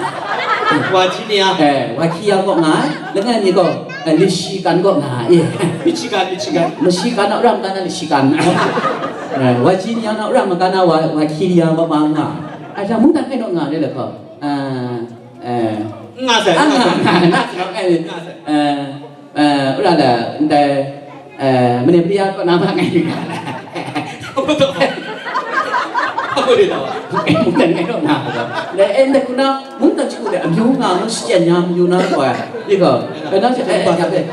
Wa hkyi ni ya? Eh, wa hkyi ya gaw nga ai. Langai mi gaw, eh, Michigan gaw nga ai. Michigan, Michigan. Michigan a ram ga na Michigan. Eh, Virginia a ram ga na wa, wa hkyi ya gaw ma nga. Ai, ja mungdan kai naw nga le le hkau. Eh, eh. Nga sai, ah, nga nga, sai. Nga, nga, nga, nga, nga sai. Eh, Eh, ura la, ndai, eh, mane pria kaw na ma ngai nga la. Apa tu? Apa dia tahu? Mungdan ngai kaw na. Ndai, eh, ndai kuna, mungdan chiku de, amyu nga, mu shachyen ya, amyu na, koi. Iko, kana se, eh, ya, eh,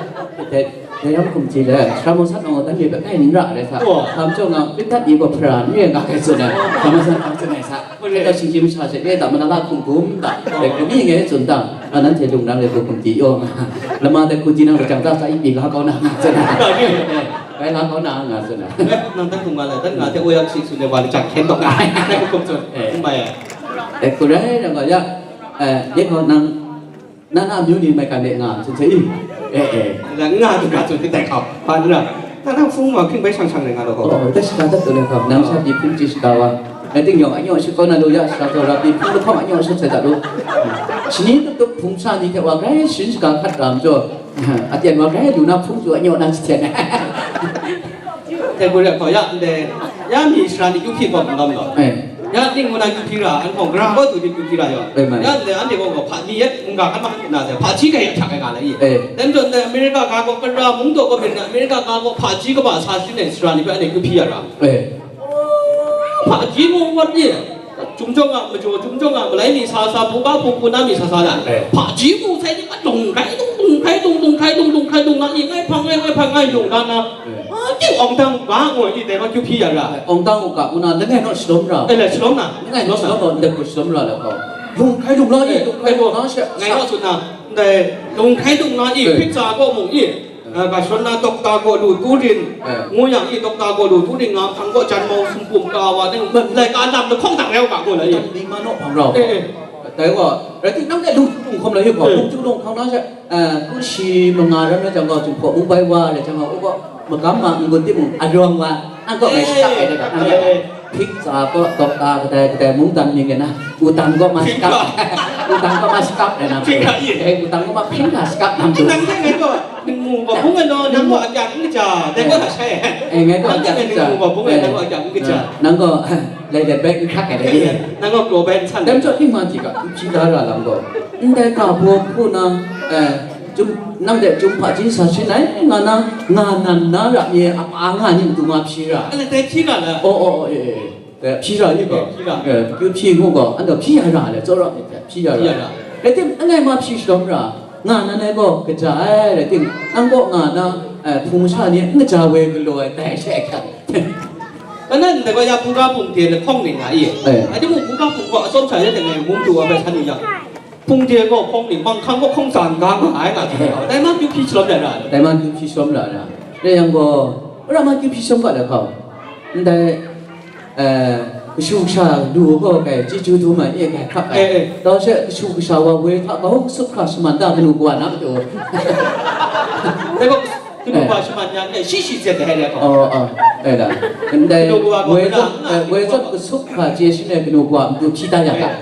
dai, dai yang kum ji le, sara mung sat nang dan ye, kai n ra le sa. Oh. Kam chong nga, pit dat ye ko pra, ni nga kai tsun na. Sara mung sat nang tsun na sa. Hkoi da shinggyim masha she, e da, malala hkum bum da, oh, dai hku mi ngai tsun da, a, nanhte lung nang le hku hkum di yaw nga, lama dai hku di nang lajang da sa i pyi la kau na nga tsun da. Bai la kau na nga tsun da. Nang dan hkum nga lai, dan nga hte o yak shi tsun de wa lajang hkyen taw nga, dai hku hkum tsun. Eh. N bai ai. Dai hku rai rai nga ya, eh, ye hkau nang, Na na amyu ni maigan de nga, tsun se i. Eh, eh. Nga tu ga tsun ti tai hkau. Hpa n ra. Na na hpung wa hkying bai shang shang de nga lo hkau. Oh, dai shaga dat tu le hkau. Nang sha pyi hpung chye shaga wa. Ngai ting yawng anyaw shut kau na lu ya, shaga taw ra pyi hpung lahkawng anyaw shut sai dat lu. Shani tup tup hpung sha ni hte wa grai sharin shaga hkat ra majaw, aten wa grai lu na hpung chyu anyaw na jahten ai. Dai hku re hkau ya ndai, ya mi sara ni kyu hpyi gaw n gam gaw. Eh. Ya ning ngu na kyu hpyi ra, an hkawng gara gaw du di kyu hpyi ra yaw. Bai mai. Ya ndai anhte gaw hpa mi yet, mungga hkan ma hkan na se, hpa hti ga ya hta ga nga la i. Eh. Dai majaw ndai America ga gaw, kara mung daw gaw myit na, America ga gaw hpa hti kaba sa sharin ai sara ni hpe anhte kyu hpyi ya ra. Eh. Hpa hti mung wat ni. Chyum jawng a, majaw chyum jawng a, malai mi sa sa, hpu ga hpu hpu na mi sa sa na. Eh. Hpa hti mung sai ni ma dung kai dung dung kai dung dung kai dung dung kai dung na i, ngai hpang ngai, ngai hpang ngai dung na na. Eh. A, ting awng dang ga ngoi ni dai ma kyu hpyi ya ra. Awng dang u ga ngu na, langai naw shalawm ra. Eh, le, shalawm na. Langai naw shalawm ra, ndai hku shalawm ra le gaw. Lung hkai lung la i, eh, lung hkai lung na she. Ngai naw tsun na, ndai lung hkai lung na i, eh, pizza gaw mung i, eh, ga shawn na dokta gaw lu tu rin, eh, ngu yang i, dokta gaw lu tu rin nga hpang gaw jan mau sum pum ka wa, ning, laika lam lahkawng dang rau ga gaw la i. Dang ni ma naw hpang rau. Eh, eh. Dai gaw, rai ting, nang de lung hkum hkawm la i gaw, eh, lung tu lung hkang na she. Eh, ku shi manga ram na jang gaw, Jinghpaw mung bai wa, rai jang gaw, u gaw, magam ma n-gun timung, arawng wa, an gaw ngai shakap ai da, an gaw, eh, eh, pizza gaw, dokta kadai kadai mungdan mying ai na, utang gaw ma shakap, utang gaw ma shakap ai na, pizza, eh, utang gaw ma pizza shakap nam tu. Nang dai ngai gaw, nang mu gaw bung ai law, nang gaw akyang n kaja, dai gaw hta shai ai. Eh, ngai gaw nang dai akyang ngai n kaja. Nang mu gaw bung ai, eh, nang gaw akyang n kaja. Eh, nang gaw, Lai let bai n hkak ai dai. Nang gaw kraw bai n san ai. Dai majaw, hpyi ma hti ga, n hpyi da ra lam gaw, ndai ga baw hku na, eh, chyum, nang de chyum hpaji sa sharin ai, nga na, nga nan na ra mi, apa nga ni matu nga hpyi ra. Ala dai hpyi ra la. Oh, oh, oh, eh, eh, eh. Dai hpyi ra ni gaw. Eh, hpyi ra. Eh, kyu hpyi ngu gaw, an gaw hpyi ya ra le, tsawra myit hte hpyi ya ra. Hpyi ya ra. Rai tim, langai ma hpyi shalawm ra, nga nan ai gaw kaja ai, rai tim, nang gaw nga na, eh, hpung sha ni n kaja woi galaw ai, dai she hkyan. Kanan ndai gaw ya buga pungde lahkawng ning nga i. Eh. Ai, timung buga pung gaw atsawm sha ya teng ai mung du wa bai san yu yang, pungde gaw hpawng ning, manghkang gaw hkawng tsa n ga nga ai nga hte, eh, dai ma kyu hpyi shalawm ya ra. Dai ma kyu hpyi shalawm ya ra. Dai yang gaw, wora ma kyu hpyi shalawm ga lahkau. Ndai, eh, kashu kasha lu gaw kai, chyeju dum ai, e kai hkrak ai. Eh, eh. Dau she kashu kasha wa woi hta, kau kasup hkra shaman da kanu kawa na matu. Dai gaw, Kanu, eh, wa shaman yang e shi shi zet ai le gaw. Oh, oh, eh, da. Ndai, kanu kawa gaw woi na, zot, na, eh, woi zot kasup hkra chye shi me kanu kawa matu hpyi da ya ga. Eh.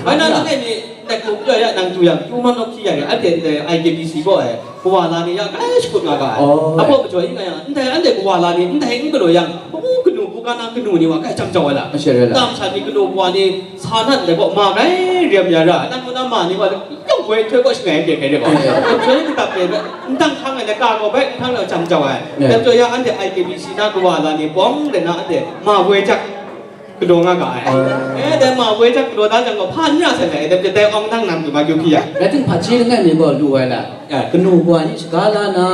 Bai na, na ni, na kanu kawa ya nang du yang, kyu man naw hpyi ya ga, anhte ndai I K B C gaw, eh, kawa la ni ya, kai shakut nga ga ai. Oh, apo, eh, majaw yin nga yang, ndai anhte kawa la ni, ndai n galaw yang, oh, kanu kawa na kanu ni wa, kai jam jau ai la. Masha re la. Tam sha ni kanu kawa ni, sa nan dai gaw, ma kai rem ya ra, nang kaw na ma ni gaw, yawng goi nhtoi gaw shangai n byen hkrai re gaw. Eh. Nhtoi ni kata pe, n dang hkang ai, laka gaw bai, n hkang na jam jau ai. Eh. Dai majaw ya anhte I K B C na kawa la ni bawng de na anhte ma woi jak galaw nga ga ai. Oh. Eh, dai ma woi jak galaw da jang gaw, hpa n ra sai ai, dai majaw dai awng dang nang du ma kyu hpyi ya. Rai tim, hpaji langai mi gaw lu ai la. Eh. Kanu kawa ni shaga la na,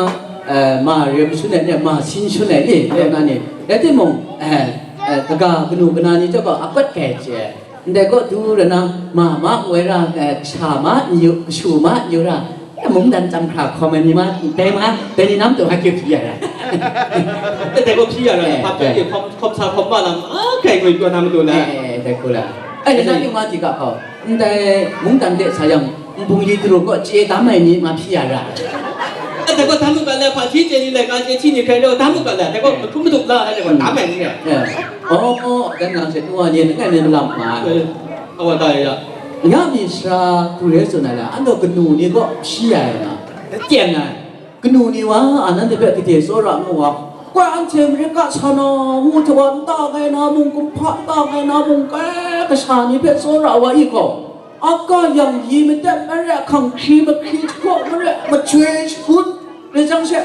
eh, ma rem shun ai ni, ma sin shun ai ni, eh, na ni. Rai timung, eh, eh, kaga kanu kana ni chyawm gaw apat kai chye. Ndai kaw du ra na, ma ma woi ra, eh, kasha ma n yu, kashu ma n yu ra, eh, mungdan chyam hkra hkawm ai ni ma, dai ma, dai ni nam tu a kyu hpyi ya ra. Eh, dai gaw hpyi ya ra, eh, hpa hpyi, eh, hkawm, hkawm sa hkawm ma lam, a, kai ngoi pyaw na matu la. Eh, eh, dai hku la. Eh, eh, na ni ma di ga hkau, ndai mungdan de sa yang, nbungli daru kaw chye dam ai ni ma hpyi ya ra. Eh, dai gaw dam u ga la, hpa hti chye ni, laika chye hti ni hkrai rau, dam u ga la, dai gaw, eh, hkrum madu la, dai gaw dam ai ni. Eh. Oh, oh, dan nang hte nu wa ni langai mi malam nga ai. Eh, awa da ya. Ya mi sara hku re tsun ai la, anhte kanu ni kaw hpyi ai na, tyen ai. Kanu ni wa, a, nanhte hpe gade tsawra ngu wa, koi anhte Amerika sa na, ngu hte wa, nta kai na mung, kumhpa nta kai na mung, kai kasha ni hpe tsawra wa i gaw, aka yang yi madat mare, hkang hkri mahkri jahkaw mare, majoi shagun, Rai jang she,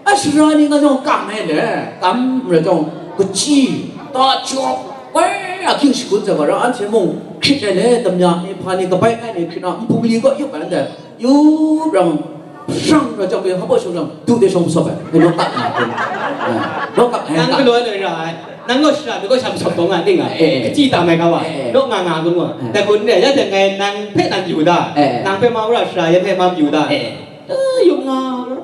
a, sara ni nga jawng kam ai le, kam rai jawng, kachyi, ta jawk, woi, ahkying shagun zaga ra, anhte mung hkrit ai le, damya ni, hpa ni, kabai ai ni hkrit na, nbungli kaw yup ai ndai, yup rang, brang rai jawng, hpa shawng jang, du de shawng masawp ai, ngai naw kap nga ai, eh, naw kap ai, nang kap. Galaw ai ra ai, nang gaw sara mi gaw sham sawp taw nga ning ai, eh, eh, kachyi tam ai ga wa, eh, eh, naw nga nga gun wa, eh, dai gun de, ya de ngai nang hpe nang yu da, eh, eh, nang hpe ma wora sara yan hpe ma yu da, eh. Eh, yawng nga,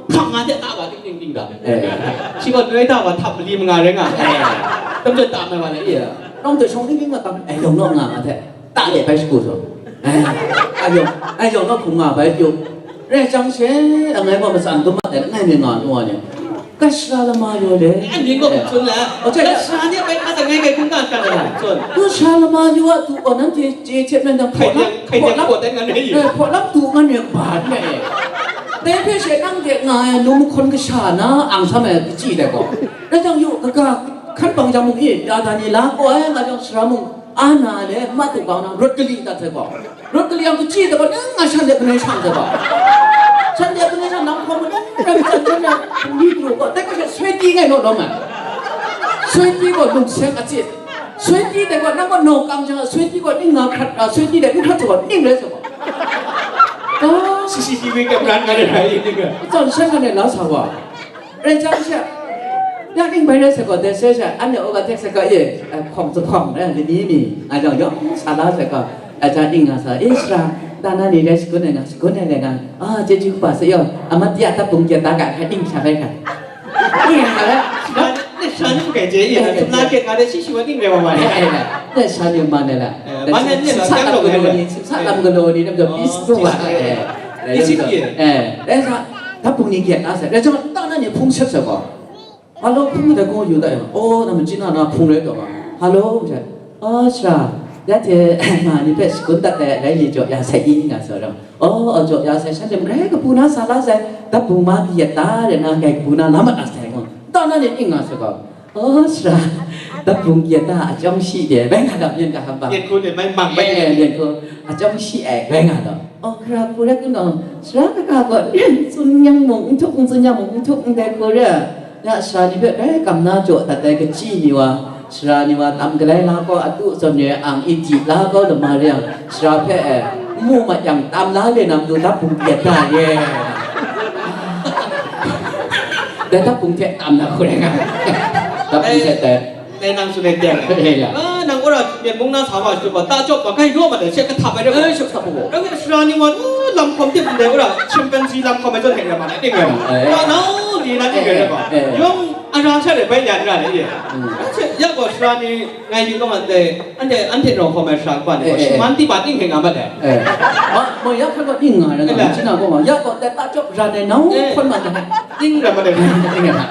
hpang nga hte ta wa ting ting ting ga. Eh. Shi gaw noi ta wa htap mali manga rai nga. Eh. Tam jaw ta mai wa le, eh. Nang hte shawng ting ting nga tam, eh, yawng naw nga nga hte. Ta de bai shagu taw. Eh, a yawng, a yawng naw hkum nga bai pyu. Rai jang she, langai gaw matsan dum ma dai, langai mi nga nu wa ni. Kasha lama yaw le. Anhte gaw hkum tsun le. Oh, kasha ni bai hka dang ngai kai hkungga sha na hkum tsun. Kasha lama yaw a du gaw nanhte chye hte myen dang hkaidiang, hkaidiang hpaw lam, hpaw dan ngan rai i. Eh, hpaw lam du ngan rai ba n rai. Dai hpe she nang de nga ai num hkawn kasha na ang sam ai kachyi dai gaw. Rai jang yu, kaga hkan bang jang mung i, ya da ni la gaw ai nga jang sara mung, Ana le matu kau na rot kali dat sai gaw. Rot kali yang kachyi dat gaw, nang nga shan de kanai shang sai gaw. Shan de kanai shang nang hkawm nang ram chan chan na ni kru gaw, dai gaw sha soi ti ngai naw lawm ai. Soi ti gaw lung seng a cit. Soi ti dai gaw, nang gaw nau kang jang, soi ti gaw ning nga hkrat, a, soi ti dai n hkrat sai gaw, ning rai sai gaw. Ka, C C T V camera nga de rai ni ga. Zan shan nga ne la sa wa. Rai jang sha, ya ning bai rai sai gaw, dai sai sha, anhte o ga tek sai gaw, ye, eh, hkawng zahkawng, eh, lani mi, nga jawng yawng sa la sai gaw, eh, ja ning nga sa, eh, sara, da na ni rai shagun ai nga, shagun ai rai nga, ah, chyeju kaba sai yaw, amat ya ta bung ya ta ga, hkai ning sha rai hkai. Ning sha rai. Na, na sha ni hkai je, ya, na tum na ke, nga de shi shi wa ning rai wa ma ni. Eh, eh, na sha ni ma ni la. Eh, ma ni ni la, sa kyang lam lo ga lo ni, sa lam ga lo ni, nam jo, eh, bis tu wa, eh. Isi pi e. Eh, rai sa, ta bung ni gyat na sai, rai jang, ta na ni hpung sep sai gaw. Hello, hpung de gaw yu da yang. Oh, na ma chyi na na hpung rai taw ma. Hello, ja. Oh, sara. Ya hte, ma ni hpe shagun dat ai, rai li jaw ya sai i nga sa ram. Oh, oh, jaw ya sai, shan lam rai kabu na sa la sai. Dap bung ma pyi yet ta, de na kai kabu na la mat na sai gaw. Ta na ni ning nga sa gaw. Oh, sara. Dap bung yet ta, a chyawm shi de, bai nga dap yen ka ham ba. Yen hku de, mai mang bai Eh, yen hku, a chyawm shi ai, bai nga dap. Oh, hkra hku rai kunau, sara kaka gaw, tsun yang mung n htuk, n tsun yang mung n htuk, ndai hku re. Ya sara ni hpe rai kam na jaw dat ai kachyi ni wa, sara ni wa tam galai la gaw, atu zawn re ang, i di la gaw lama re yang, sara hpe, eh, n mu mat yang, tam la le na matu dap bung pyi da ye. Dai dap bung hte tam na hku rai nga. Dap bung hte tai. Dai nang tsun ai teng. Eh, ya. Ah, nang wora myit mung na sa wa shut wa, ta chyawp wa, kai daw ma dai, she kahtap ai rai. Eh, she kahtap wa. Dang sara ni wa, uh, lam hkawm tip ndai wora, chimpanzee lam hkawm ai zawn hte rai ma na, ning rai ma. Eh. Wa nau ni na ning rai rai ba. Eh, eh. Yawng ara sha de bai ya ra le ye. Hmm. Anhte ya gaw sara ni ngai yu kau ma dai, anhte, anhte rau hkawm ai sara kaba ni gaw, eh, eh, shi man ti ba ning hte nga ma dai. Eh. Ma, ma ya hkawm ning nga ra nga, eh, china gaw ma, ya gaw dai ta chyawp ra dai nau, eh, hkawm ma dai. Ning rai ma dai. Ning rai ma.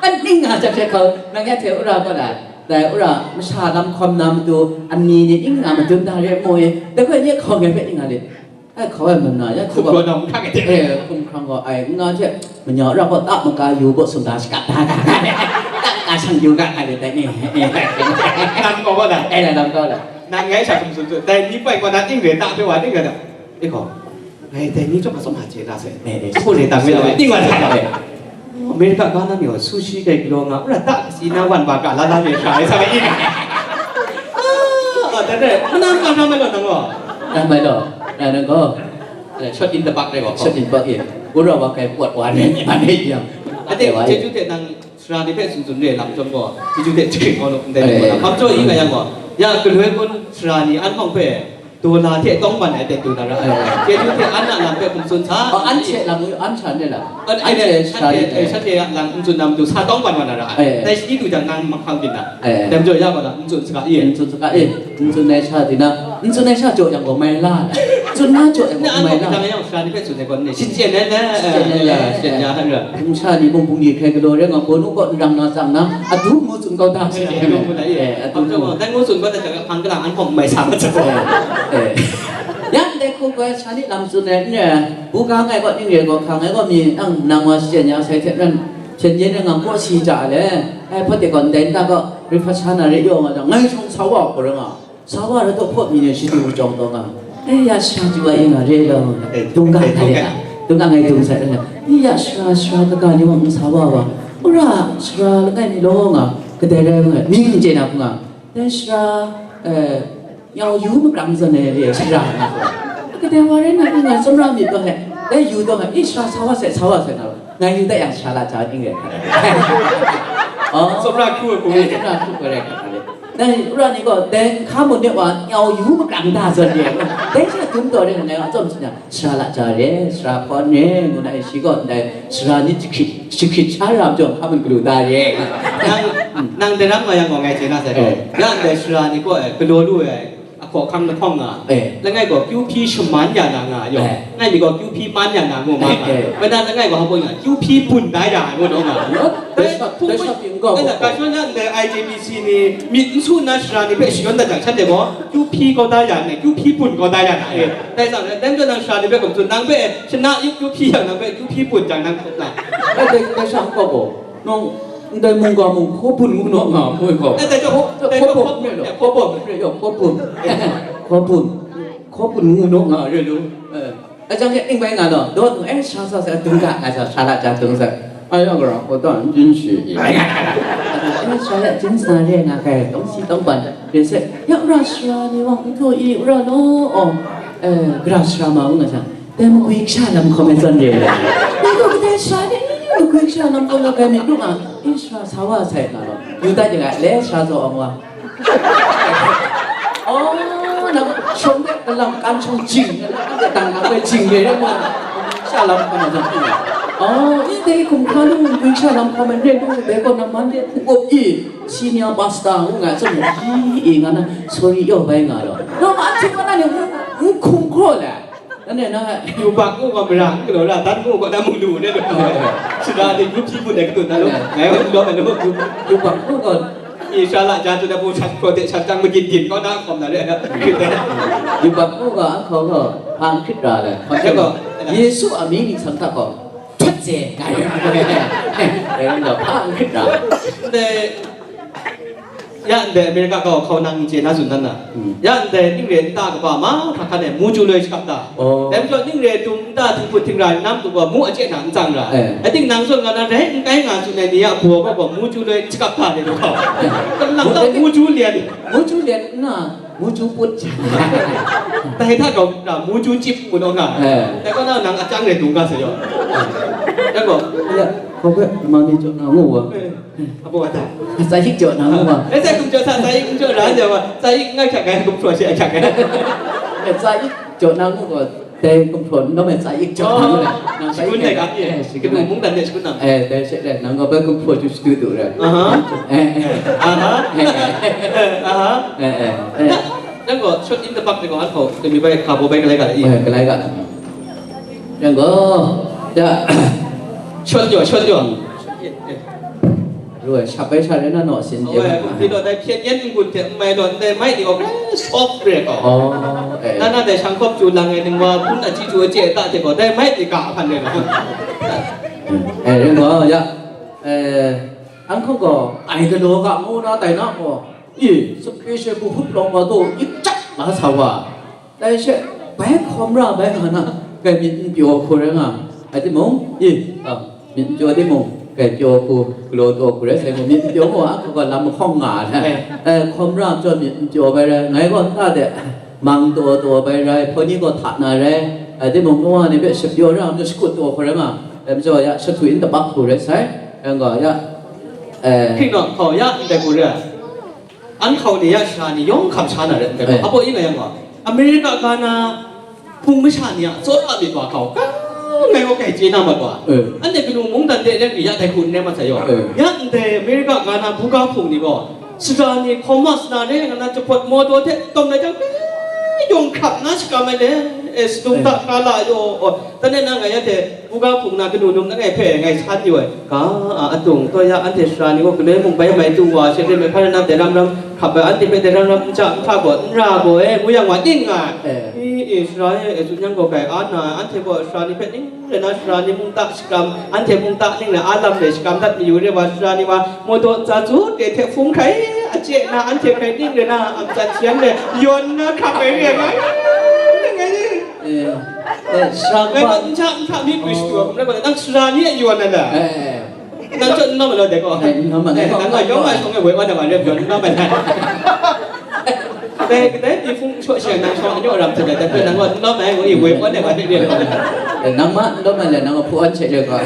An ning nga jang she hkau, nang ya hte wora gaw la, dai wora masha lam hkawm na matu, ani ni ning nga madun da re mu e, dai hpe nye hkau ngai hpe ning nga le. Ai hkau ai mung na, ya hkum gaw na, hkang ai hte. Eh, hkum hkrang gaw ai, n nga hte, manya wora gaw ta maka yu baw sum da shakap da ga ga le, ta ka shang yu ga ga le, dai ni, eh, eh, eh. Lam gaw gaw la. Eh, lam gaw la. Nang ngai sha hkum tsun tsun, dai ni poi gaw na ning re ta hpe wa ning ga da. E gaw. Ngai dai ni chyawm atsawm a chye na sai. Eh, eh. Hku re tang mi la, ting wa sa. Eh. America ga na ni gaw, sushi kai galaw nga, wora ta kasi na wan ba ga la la re sha ai sa ai. Ah, dai dai, manang ga na mai law nang gaw. Na mai law, na nang gaw. Eh, shot in the park re gaw. Shot in the park, eh. Wora wa kai pawt wa re ni ma re yang. Ade, chyeju hte nang sara ni hpe tsun tsun re lam chyawm gaw, chyeju hte jahkring kau law, ndai ni gaw, eh, hpang jaw i nga yang gaw, ya galoi kun sara ni an hpawng hpe, Dola hte tawng ban ai hte du na ra ai. Chyeju hte an a lam hpe hkum tsun sa. Oh, an hte lam, an sha ne lam. An, an hte sha ne, shanhte a lam n tsun na matu sa tawng ban wa na ra ai. Eh. Dai shi du jang nang mahkang byin na. Eh. Dai majaw ya gaw na, n tsun saga i. N tsun saga i. N tsun ai sha di na. N tsun ai sha jaw yang gaw mai la. Tsun na jaw yang gaw mai la. Nang yang sha ni hpe tsun ai gaw ne. Shin chyen ai le. Shin chyen ai le. Shin ya han ra. Hpung sha ni mung hpung ni hkrai galaw rai nga, gaw nu gaw n rang na tsang na. Adu ngu tsun kau da. Eh, adu ngu. Eh, adu ngu. Dai ngu tsun kau da jang, hpang kalang an hpawng mai sa mat sa. Eh, eh. Yang dai hku gaw sha ni lam tsun ai n rai, buga ngai gaw ning re gaw, hkang ai gaw mi nang nang wa shachyen ya sai hte ran, hpyen yen rai nga, kawsi ja le, ai hpawt de gaw ndai nta gaw, ri hpa sha na re yaw nga jang, ngai shawng sa wa hku rai nga, sa wa rai taw hpawt mi ni shadu jawng taw nga, eh, ya sha ju ai nga re law, eh, dung ga eh, ai dung ga. Dung ga ngai dung sai rai nga, ni ya sara, sara kaga ni wa n sa wa wa, ura sara langai mi law nga, kadai rai nga, mi n chye na hku nga, Dai sara, eh, nyau yu makrang zawn ai re sara nga gaw. Kadai wa rai na, ngai tsawmra myit gaw hte, dai yu gaw hte, i sara sa wa sai, sa wa sai nga gaw, ngai yu dat yang sara la ja ning rai hkra rai. Oh. Tsawmra hkru ai hku eh, re. Tsawmra hkru ai rai hkra rai. Dai wora ni gaw, dai hka mun de wa nyau yu makrang da zawn re. Dai sha dum taw re, ngai wa tsawm tsun yang, Sara la ja re, sara hkawn re, ngu na e shi gaw ndai sara ni jahkrit, jahkrit sha ra majaw hkam n galu da re. Nang, nang daram nga yang gaw ngai chye na sai gaw, eh, ya ndai sara ni gaw, eh, galaw lu ai, ahkaw ahkang lahkawng nga, eh, langai gaw kyu hpyi shaman ya na nga, yawng, eh, ngai mi gaw kyu hpyi man ya na ngu ma nga, eh, eh, bai na langai gaw hpa baw nga, kyu hpyi bun da ya ai ngu na nga. Dai, dai sha, dai sha pyi n gaw gaw. Dai sha, dai sha, ndai I J B C ni myit n su nna sara ni hpe shayawn dat jang, shanhte gaw, kyu hpyi kau da ya nngai, kyu hpyi bun kau da ya na, eh. Dai hta e, dai majaw nang sara ni hpe hkum tsun, nang hpe shana yup kyu hpyi yang, nang hpe kyu hpyi bun jang, nang hkum na. Dai, dai, dai sha n gaw gaw, nang, Ndai mungga mung hkawbun ngu naw nga, moi gaw. Eh, dai jaw, hkaw-, dai jaw, hkawbun, hkawbun, hkawbun, hkawbun, hkawbun, hkawbun ngu naw nga re lu. Eh, a jang e ning bai nga law, daw nu, eh, sha sa sa dung ga nga sa, sha la ja dung sa. Ai, ya gara, hkaw ta n jin shi i. Ai, ya gara, eh, sha la jin sa re nga kai, dong si dong ban, re se, ya gara sha ni wang n hkaw i, gara law, oh, eh, gara sha ma u nga sa. Dai makwi kasha lam hkawm ai zawn re ai. Dai gaw kadai sha ni, makwi kasha lam hkawm ai myit ru nga, i sara sa wa sai nga law. Yu dat yang a, le sara zaw awng wa. Oh, nang shawng de galam kan shawng jing, dang nang bai jing re re ma. Kasha lam hkawm ai zawn re. Oh, i dai hkum hkra lu, makwi kasha lam hkawm ai re lu, dai gaw nang man de hpuk up i, senior pastor ngu nga zawn re, i, i nga na, sorry yaw bai nga law. Nang ma hte ma na ni, n hkum hkraw le. Nanhte na, yubak ngu gaw mara n galaw ra, dan ngu gaw na mu lu ne lu. Shada de group shi bun de kadun na lu. Ngai wa lu lu. Yubak ngu gaw, i sha la ja tu da bu shat ko de shat tang magin din ko na kom na le. Yubak ngu gaw, a ko gaw, hpa n hkrit ra le. Hpa n hkrit ra. Yesu a mying ningsang hta gaw, htet se, ngai. Ngai gaw, hpa n hkrit ra. Ne, Ya ndai America kau hkau nang n chye na tsun dan na. Hmm. Ya ndai ning re nta kaba mahkra hkan e mu chyu loi shakap ta. Oh. Dai majaw ning re tum nta htinghput htingra nam tu gaw mu a chye hta n tsang ra. Eh. Ating nang zawn nga na rai n kai nga tsun ai ni a baw gaw gaw mu chyu loi shakap ta de lu hkau. Nang ta mu chyu lian. Mu chyu lian nna, mu chyu put. Dai hta gaw ra mu chyu chip mu naw nga. Eh. Dai gaw na nang a chyang re dung ga sa yaw. Dai gaw. Ya, hkau hpe, ma mi jaw na ngu wa. Eh. Apo wa ta. Sa yik jaw na ngu wa. Eh, sa kum jaw sa, sa yik jaw na jaw wa. Sa yik ngai kyak ngai, kum phaw shi kyak ngai. Eh, sa yik jaw na ngu wa. Dai kum phaw, nang mai sa yik jaw na ngu wa. Oh. Nang sa yik shikun dai kyak, eh, eh, shikun kadu dai. Mung dan de shikun nang. Eh, dai she dai, nang ga bai kum phaw ju shadu du re. Aha. Eh, eh. Aha. Eh, eh. Aha. Eh, eh. Eh. Nang gaw shot in the park de gaw an hkau, kami bai, ka bo bai kalai ka le i. Eh, kalai ka. Nang gaw, ya. Shot jaw, shot jaw. Ru ai, shap ai sha rai na naw sin je. Awe, ma. Kumhti law dai hpyen yen n-gun hte n mai law ndai mai ni gaw grai soft re gaw. Oh, eh. Na na dai shang hkawp chyu lang ai ning wa hpun a chyi chyu a chye a ta hte gaw, dai mai ni ga hpan re gaw. Eh, ring gaw, ya. Eh, an hkawng gaw, ai galaw ga mu na tai na gaw, i, sape she bu hut lawng wa taw, i chap ma sa wa. Dai she, bai hkawm ra bai nga na, kai myit n pyaw hku rai nga ai timung, i, a, myit n pyaw timung, kai pyaw hku, galaw taw hku rai sai gaw, myit n pyaw gaw, a hku ga lam mahkawng nga ai. Eh. Eh, hkawm ra majaw myit n pyaw bai rai, ngai gaw nta de, mang taw taw bai rai, hpaw ni gaw hta na rai, ai timung, kawa ni hpe shapyaw ra majaw shakut taw hku rai nga, dai majaw ya, shahtu in tabak hku rai sai, rai nga ya, eh, hpring naw hkau ya, ndai hku rai. An hkau ni ya sara ni yawng hkam sha na rai nme gaw, eh, abaw ing a yang gaw, America ga na hpung masha ni a tsawra myit wa hkau, ka ngai gaw kai chye na mat wa. Eh. Anhte kanu mungdan de len mi ya dai hku n rai mat sai yaw. Eh. Ya ndai America ga na buga hpung ni gaw, sara ni hkawm ma sana re nga na jahpawt mawdaw hte tawm lai jang, yawng hkrap na shakam ai le, eh, sadung hta hkra la yaw, oh, dan e na ngai ya hte, Buga hpung na kanu num langai hpe ngai san yu ai, ga, a, atung, taw ya, anhte sara ni gaw galoi mung bai mai tu wa, she hte mehpra lam dai ram ram hkap ai, anhte hpe dai ram ram n ja, n hkra gaw, n ra gaw, e, ngu yang wa ning nga ai. Eh. I, i, sara e, e, tsun yang gaw, kai, a na, anhte gaw sara ni hpe ning rai na, sara ni mung ta shakram, anhte mung ta ning rai, a lam rai shakram dat mayu re wa, sara ni wa, mawdaw ntsa tsun de hte hpung hkrai, a chye na, anhte hkrai ning rai na, a matsan sian rai, yawn na hkap ai re nga ai. Eh, eh, sara ngai gaw n hta, n hta mi pris tu, nang sara ni a yawn na da. Eh, eh. Nang chyawm n nawm ai law de gaw. Eh, n nawm ai, eh, nang gaw yawng ai shawng e woi wan ai wa rep yawn n nawm ai na. Kadai, kadai pyi hpung shaw she nang shawng anyaw ram hte dai, dai hpe nang gaw n nawm ai, ngu i woi wan ai wa rep yawn. Eh, nang ma n nawm ai le, nang gaw hpu an hte re gaw.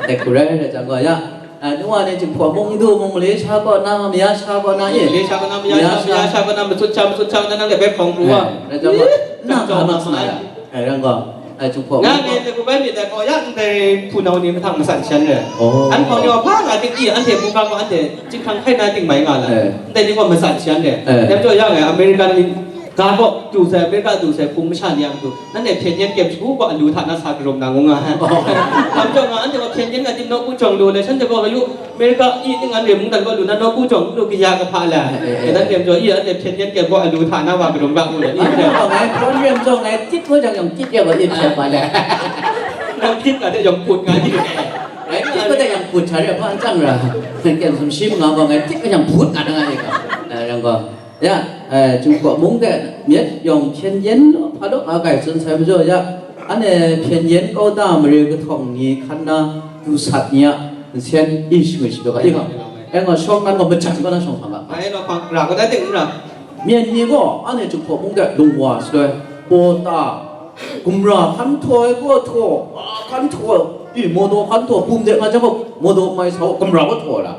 Dai hku rai, rai jang gaw, ya. A, nu wa ni Jinghpaw mung du mung, le sha kaw na, maya sha kaw na, ye. Le sha kaw na, maya sha, maya sha kaw na, matsut sha, matsut sha kaw na, nang de bai hpawng pru wa. Eh, rai jang gaw, na hpa ma sna ya. Eh, rai gaw, ai Jinghpaw mung. Nga ngai de ku bai myit dai gaw, ya ndai hpunau ni mahtang masan shan re. Oh. An hpawng ni wa hpa nga dik i, anhte mung ga gaw, anhte chyinghkrang hkai na ting mai nga la. Eh. Ndai ni gaw masan shan re. Eh. Dai majaw ya ngai American ni ga gaw du sai, America du sai, hpung masha ni yang du. Nanhte hpyen yen kyem shagu gaw alu hta na sa karum na ngu nga ai. Lam jaw nga, anhte gaw hpyen yen a tim nawku jawng lu le, shanhte gaw yu, America i ning anhte mungdan gaw lu na nawku jawng lu kaya kahpa le. Eh, eh, eh. Nan kyem jaw i, anhte hpyen yen kyem gaw alu hta na wa karum ga ngu le. Anhte gaw ngai hpyen yen jaw ngai tit gaw jang yawng tit ya gaw i hpyen pa le. Nang tit nga de yawng put nga di. Ngai tit gaw de yawng Put hta re hpa n tsang ra, kyam sumshi manga gaw ngai tik kanyang put nga na nga e ga, eh, rai gaw, ya, eh, Jinghpaw mung de myit yawng hpyen yen law, hpa law, nga grai tsun sai majaw, ya, anhte hpyen yen kau da mare kahtawng ni hkan na du sat ni a nsen e shangwi shadaw ga, i ga, e nga shawng nan gaw majan kaw na shawng hpang ga. Ai, nau hpang ra, ko dai ting n ra. Myen ni gaw anhte Jinghpaw mung de lung wa shaloi, baw ta, gumra hkan htaw ai gaw htaw, a hkan htaw, i, mawdaw hkan htaw, bum de nga jang gaw, mawdaw mai sa gaw, gumra gaw htaw ai la.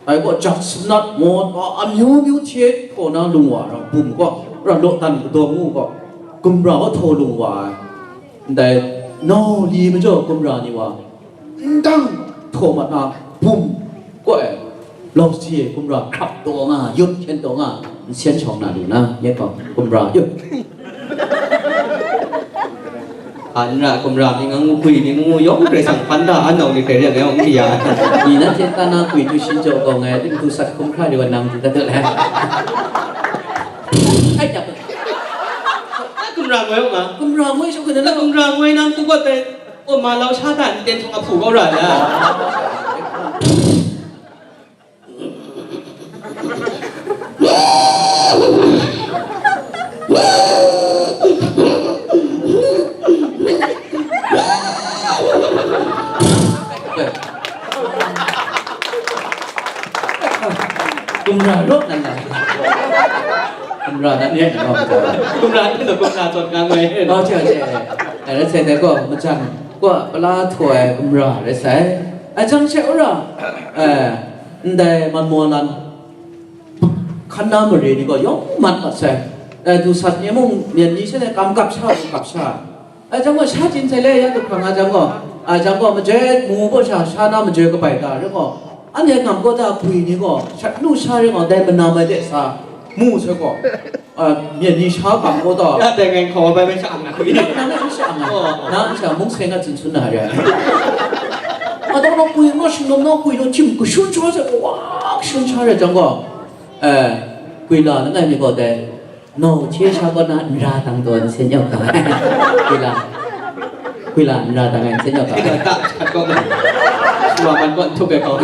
Dai gaw, jak sanat, mawt, a, amyu myu hte htaw na lung wa ai, bum gaw, ra law dan kadaw ngu gaw, gumra gaw htaw lung wa ai. Ndai, nau li majaw gumra ni wa, ndang htaw mat na, bum, gaw e, lau si e, gumra hkrap taw nga, yut hkyen taw nga, nsen shawng na lu na, nye gaw, gumra yut. A n ra, gumra mi ngang ngu, gwi mi ngu, yawng Karai Kasang hpan da, a nau ni hpe ring ai, yawng n ya. Ni nanhte ta na gwi tu shin jaw gaw ngai, ting tu sat hkum hkra de wa nang di dat dat le. Ai, ya. A gumra ngoi nga. Gumra ngoi shawng hkra na. Gumra ngoi nang tu gaw tai, o ma lau sha ta, n ten htung a hpu kau ra ya. Kumra rawt nan na. Kumra nan yan na. Kumra ni lo kumra tot nga ngoi. Oh, che, che. Ai, rai sai dai gaw, machan, gaw, pala htaw ai kumra, rai sai. Ai, jang she ura, eh, ndai man maw lan, hkan na mare ni gaw yawng mat mat sai. Eh, du sat ni mung, myen ni sha ne kam gap sha, kam gap sha. Ai, jang gaw, sha chyin sai le, ya du hkrang a jang gaw, ai, jang gaw, majoi mu baw sha, sha na majoi kabai ta, rai gaw, anhte ngam gaw ta bwi ni gaw, shat nu sha rai gaw, dai manam ai de sa, mu sai gaw, a, myen ni sha kam gaw ta. Ya dai ngai hkaw bai bai sha ang na hku i. Nang, nang, nang sha ang na. Oh, oh. Nang sha mung seng a tsun sun na re. A dau na bwi ma shing dau na bwi dau tim kashun sha se, wa, kashun sha re jang gaw. Eh, kwila langai mi gaw dai. Nau hte sha kaw na n ra dang taw nsen yawk ga. Kwila. Kwila n ra dang ai nsen yawk ga. Ina ta, sha kaw na. Shuwa man kaw n htup ai kaw.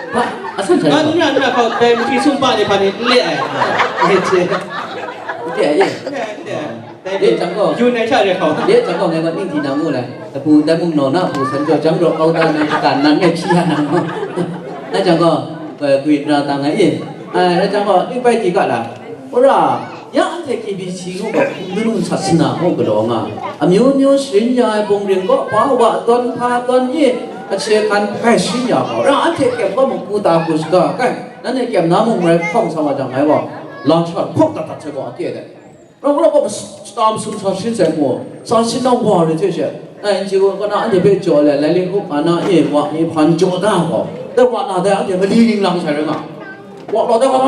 Hpa, a san san. Nna, nna, hpa, dai masi sumpa ni hpa ni n le ai. N le ai, ye. N le ai, n le ai. Dai le jang gaw. Yun ai sha re hkau. Le jang gaw ngai gaw ning di na ngu lai. Tapu dai mung naw na hpu san jaw jang raw kau da na, ka nan ngai hpyi ya na ngu. Dai jang gaw, eh, gwi n ra dang ai, ye. Ai, dai jang gaw, ning bai di ga la. Ora, ya anhte K B C ngu gaw, hpung dun sat sina ngu galaw nga, amyu myu sharin ya ai bungring gaw, pa wa tawn, hpa tawn, i, ahte hkan hpai sharin ya gaw, ra anhte kyem gaw, mungku ta hku shaga, kai, nanhte kyem na mung marai hkawng sa wa jang, ngai gaw, lang sha hkawk dat dat sai gaw, a kye dai. Rau rau gaw, shata masum sa sharin sai gaw, sa sharin na wa re hte she, N G O kaw na anhte hpe jaw ai, lai li hkup nga na e, wa ni hpan jaw da gaw, dai wa na dai anhte mali ning lang sai rai nga. Wa la dai, a,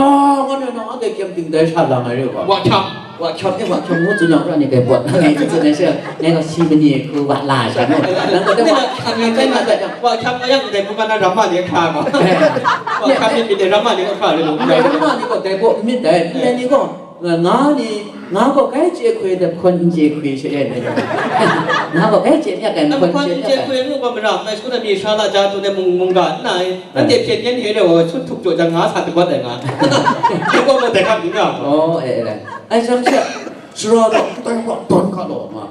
nga ne nang anhte kyem ting dai sha lang ai re wa. Wa hkyam. Wa hkyam ni, wa hkyam ngu tsun yang, pra ni dai pawt na ngai tsun ai she, ngai gaw si mani hku wa la sha nu. Nang gaw dai wa hkyam yang dai na dai yang. Wa hkyam yang dai hku ma na ramma ni hkra gaw. Wa hkyam ni myit dai ramma ni hkra re lu. Ndai ramma ni gaw dai gaw n myit dai, ndai ni gaw, nga ni, nga gaw kai chye hkoi dai, hkon n chye hkoi she ai dai. Nga gaw kai chye myat dai, hkon n chye myat dai. Hkon n chye hkoi ngu gaw mara, ngai shangun ai mi sha la ja tu dai mung, mung ga nna, Anhte hpyen yen hte rau wa chut htup jaw jang nga sa dagawt ai nga. Dagawt gaw dai hkap n nga. Oh, eh, eh. Ai, shang she, sara gaw, dai hkap dawn hkap law nga.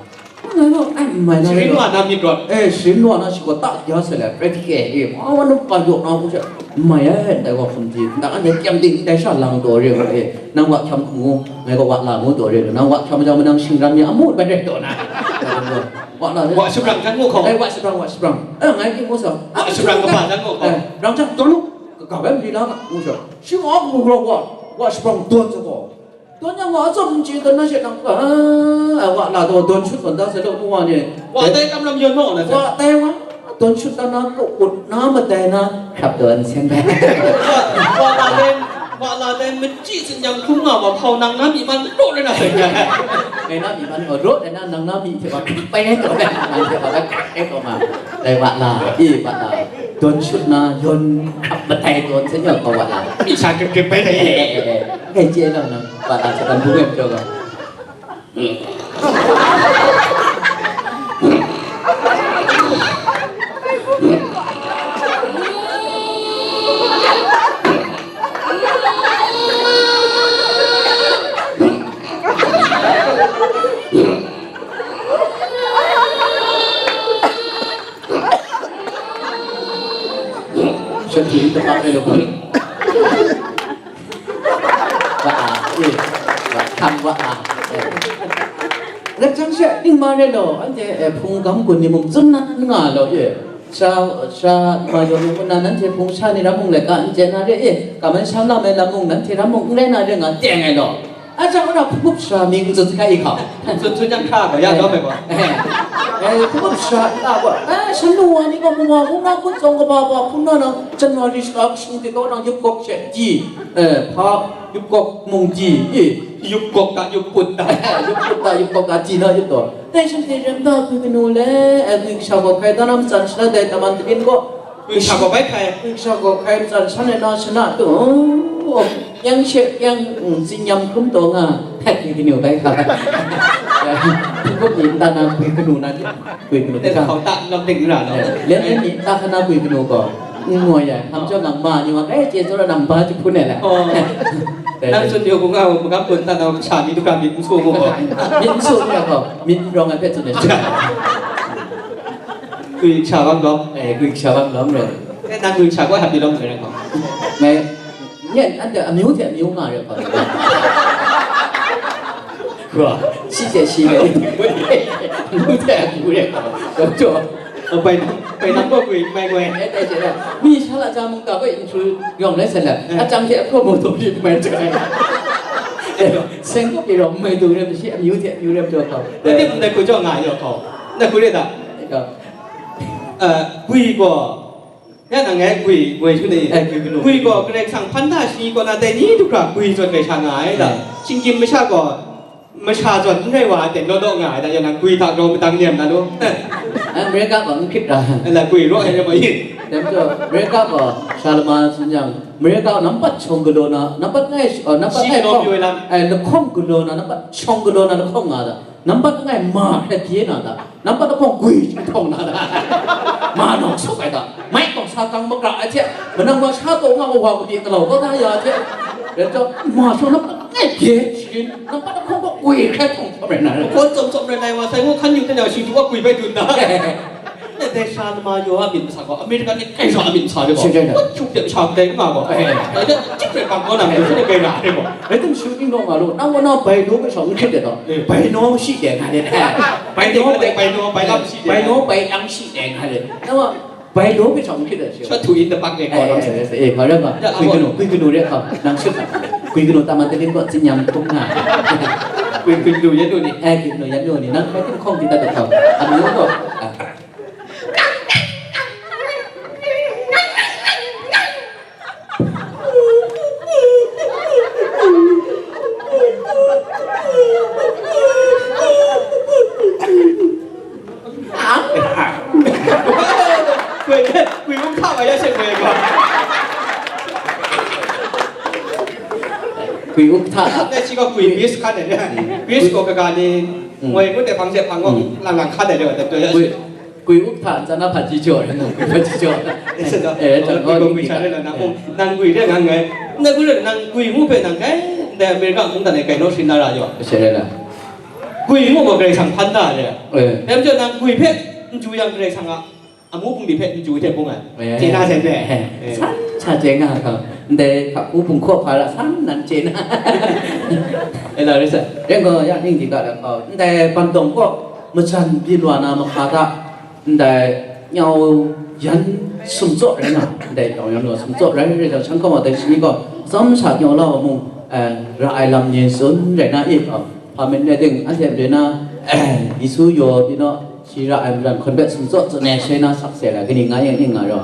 Ngai gaw, ai, n mai na. Sharin wa na myit rawt. Eh, sharin wa na shi gaw ta ya sai le, practical, eh, ma wa nu pa yaw na hku she, n mai ai, dai gaw hkum di, nang anhte kyem ting, dai sha lang taw re gaw, eh, nang wa hkyam hku ngu, ngai gaw wa la ngu taw re, nang wa hkyam jang ma nang shingran mi amu bai rai taw na. Wa la, wa shabrang hkyan ngu hkawng. Eh, wa shabrang, wa shabrang. Eh, ngai king ngu sa. Wa shabrang kaba hkyan ngu hkawng. Eh, rang jang, tawn lu. Ka, ka bai mali la nga, ngu sha. Shi wa hku gaw wa, wa shabrang dawn sa gaw. Dawn yang wa atsawm n chye dawn na she nang, ah, wa la taw dawn shut tawn da sai law, ngu wa ni. Wa tai kam lam yawn maw na sai. Wa tai wa, dawn shut dan na, ka ut na, madai na, hkrap taw nsen bai. Wa, wa la tai. Wa la dai machyi tsin-yam hkrum nga wa hpau nang na myi man raw rai na sai nya. Ngai na myi man gaw raw rai na, nang na myi hte wa hkrak bai rai taw na, nang hte wa hkrak rai taw ma. Dai wa la, e wa la, dawn shut na, yawn hkrap matai dawn hte yawn taw wa la. Myi sha grep grep bai dai. Eh, eh, eh, eh. Ngai chye nang nang, wa la hte kan bung ai majaw gaw. Shanhte n tamak ai law hkun. Wa a, e, wa, hkam wa a, e. Nat jang she, ning ma re law, anhte, e, hpung gam gun ni mung tsun na n nga law, e. Sha, sha, ma yaw lu nna nanhte hpung sha ni ram mung laika n chye na re, e. Ga man sham lam ai lam mung, nanhte ram mung n rai na re nga teng ai law. A jang na hpung sha mying n tsun hkra i hkau. Tsun tsun yang hkra gaw, ya dawm ai gaw. Eh, eh, hpung sha nta gaw, eh, shanu wa ni gaw, mung wa, mung na, kun tsawng kaba ba, hpung na nang, January sha kashing hte gaw nang yup gawk she di, eh, hpa, yup gawk mung di, eh. Yup gawk ta, yup put ta. Yup put ta, yup gawk ta, di na yup taw. Dai shanhte ram da, gwi kanu le, eh, gwi kasha gaw hkai da na matsan shana dai, taman tabin gaw, Gwi kasha gaw bai hkai. Gwi kasha gaw hkai matsan shan ai na shana tu, oh, yang she, yang, mm, tsin-yam hkrum taw nga, hkat gwi kanu bai hkai. Hpung gup ni nta na gwi kanu na, gwi kanu Len ta. Hkau ta lam ding ra law. Len ni ta hkana gwi kanu gaw, n ngoi ya, hkam chyawm nang ma ni wa, eh, chye tsawra nang ba jahpun ai la. Oh. Dai, nang dai. Tsun yu hkung a, magam kun ta na, sha mi du hkra myit n su mu gaw. Myit n su n rawng gaw, myit n rawng ai hpe tsun ai. Gwi kasha bang lawm. Eh, gwi kasha bang lawm rai. Eh, nang gwi kasha gaw hap di lawm rai gaw. Ngai, nyen, anhte amyu hte amyu nga rai gaw. Gaw, shi hte shi rai. Amyu hte amyu rai gaw. Gaw jaw. Bai nang, bai nang gaw gwi mai goi. Eh, dai hte dai. Mi sha la ja mung ga gaw intru yawng rai sa la. Eh. Achyang hte ahpraw mu taw pyi mai jai. Eh, seng gaw pyi rawng mai du rai, shi amyu hte amyu rai jaw gaw. Dai. Dai hte mung dai hku jaw nga yaw hkau. Dai hku rai ta. Gaw. Eh, gwi gaw, ya nang ngai gwi, gwi shu ni, eh, gwi ganu. Gwi gaw Karai Kasang hpan da shani kaw na dai ni du hkra gwi zawn rai sha nga ai da. Eh. Shinggyim masha gaw, masha zawn n rai wa ai ten law law nga ai da, ya nang gwi hta grau madang nem na lu. Eh, America gaw n hkrit ra. Eh, la gwi raw ai rai ma yin. Dai majaw, America gaw sha lama tsun yang, America nampat shawng galaw na, nampat ngai, oh, nampat shi ngai law hkawng, pyi ai lam. Eh, lahkawng galaw na, nampat shawng galaw na lahkawng nga da. Nampat langai ma hkra pye na ta, nampat lahkawng gwi chyahprawng na ta, ma nawng suk ai ta, mai kawng sa kang makra ai hte, manang wa sha taw nga wa wa kabi galau kau da ya hte, rai chyawm, ma shawng nampat langai pye sharin, nampat lahkawng gaw gwi hkrai hprawng hprawng rai na rai. Hkawn tsawm tsawm rai nai wa, sai ngu hkan yu hte nau shi du wa gwi bai dun na. Dai sha lama yaw a myit masa gaw, America ni kai sha a myit masa de gaw, shing jai na. Wat shup de sha dai nga gaw, eh, dai de, cip de bang gaw na, eh, myit sha de kai na de gaw. Rai tim shu ting naw nga lu, nang gaw na bai naw kai sha n hkrit de gaw, eh, bai naw shi de nga de, eh, bai naw bai, bai naw bai lam shi de, bai naw bai yang shi de nga de. Nang gaw bai naw kai sha n hkrit de shi. Shut to in the back de gaw, eh, eh, eh, eh, nga rai nga. Ya, gwi kanu, gwi kanu de hkam, nang shut na. Gwi kanu ta man de lim gaw, tsin-yam hkrum nga. Gwi, gwi kanu yan lu ni. Eh, gwi kanu yan lu ni. Nang bai tim hkawng di dat de hkam. Amyu gaw, ah. Gwi, gwi mung hta wa ya she gwi gaw. Gwi u hta. Dai shi gaw gwi bis hkan ai re. Bis gaw kaga ni, mm, ngoi ngut ai hpang she hpang gaw, mm, lang lang hkan ai re, dai, dai, gwi, gwi u hta, nzan na hpa ji jaw ai, nang gwi hpa ji jaw ai. Eh, eh, nang gwi sha re la, nang, eh, nang gwi re ngang ngai. Nang gwi re, nang gwi ngu hpe nang kai, ndai America mungdan e kai naw sharin na ra yaw. She re la. Gwi ngu gaw Karai Kasang hpan da ai re. Eh. Dai majaw nang gwi hpe n ju yang Karai Kasang a amu bungli hpe n ju hte bung ai. Eh. Chye na sai hpe. Eh. San sa chye nga hkau. Ndai hpaku bunghkaw hpa ra san nan chye na. E la rai sa. Ren gaw ya ning di ga da hkau. Ndai bandawng kaw majan byin wa na mahka hta, ndai nyau yan sumtsaw rai na, ndai nyau yan gaw sumtsaw rai rai jang, shan kaw ma dai shani gaw, atsawm sha nyau la wa mung, eh, ra ai lam ni tsun rai na i hkau. Hpa myit n rai ting, anhte mare na, eh, Yesu yaw pyi naw, shi ra ai majan hkawn hpe sumtsaw tsun ai shai na sakse ai, kaning nga yang ning nga raw.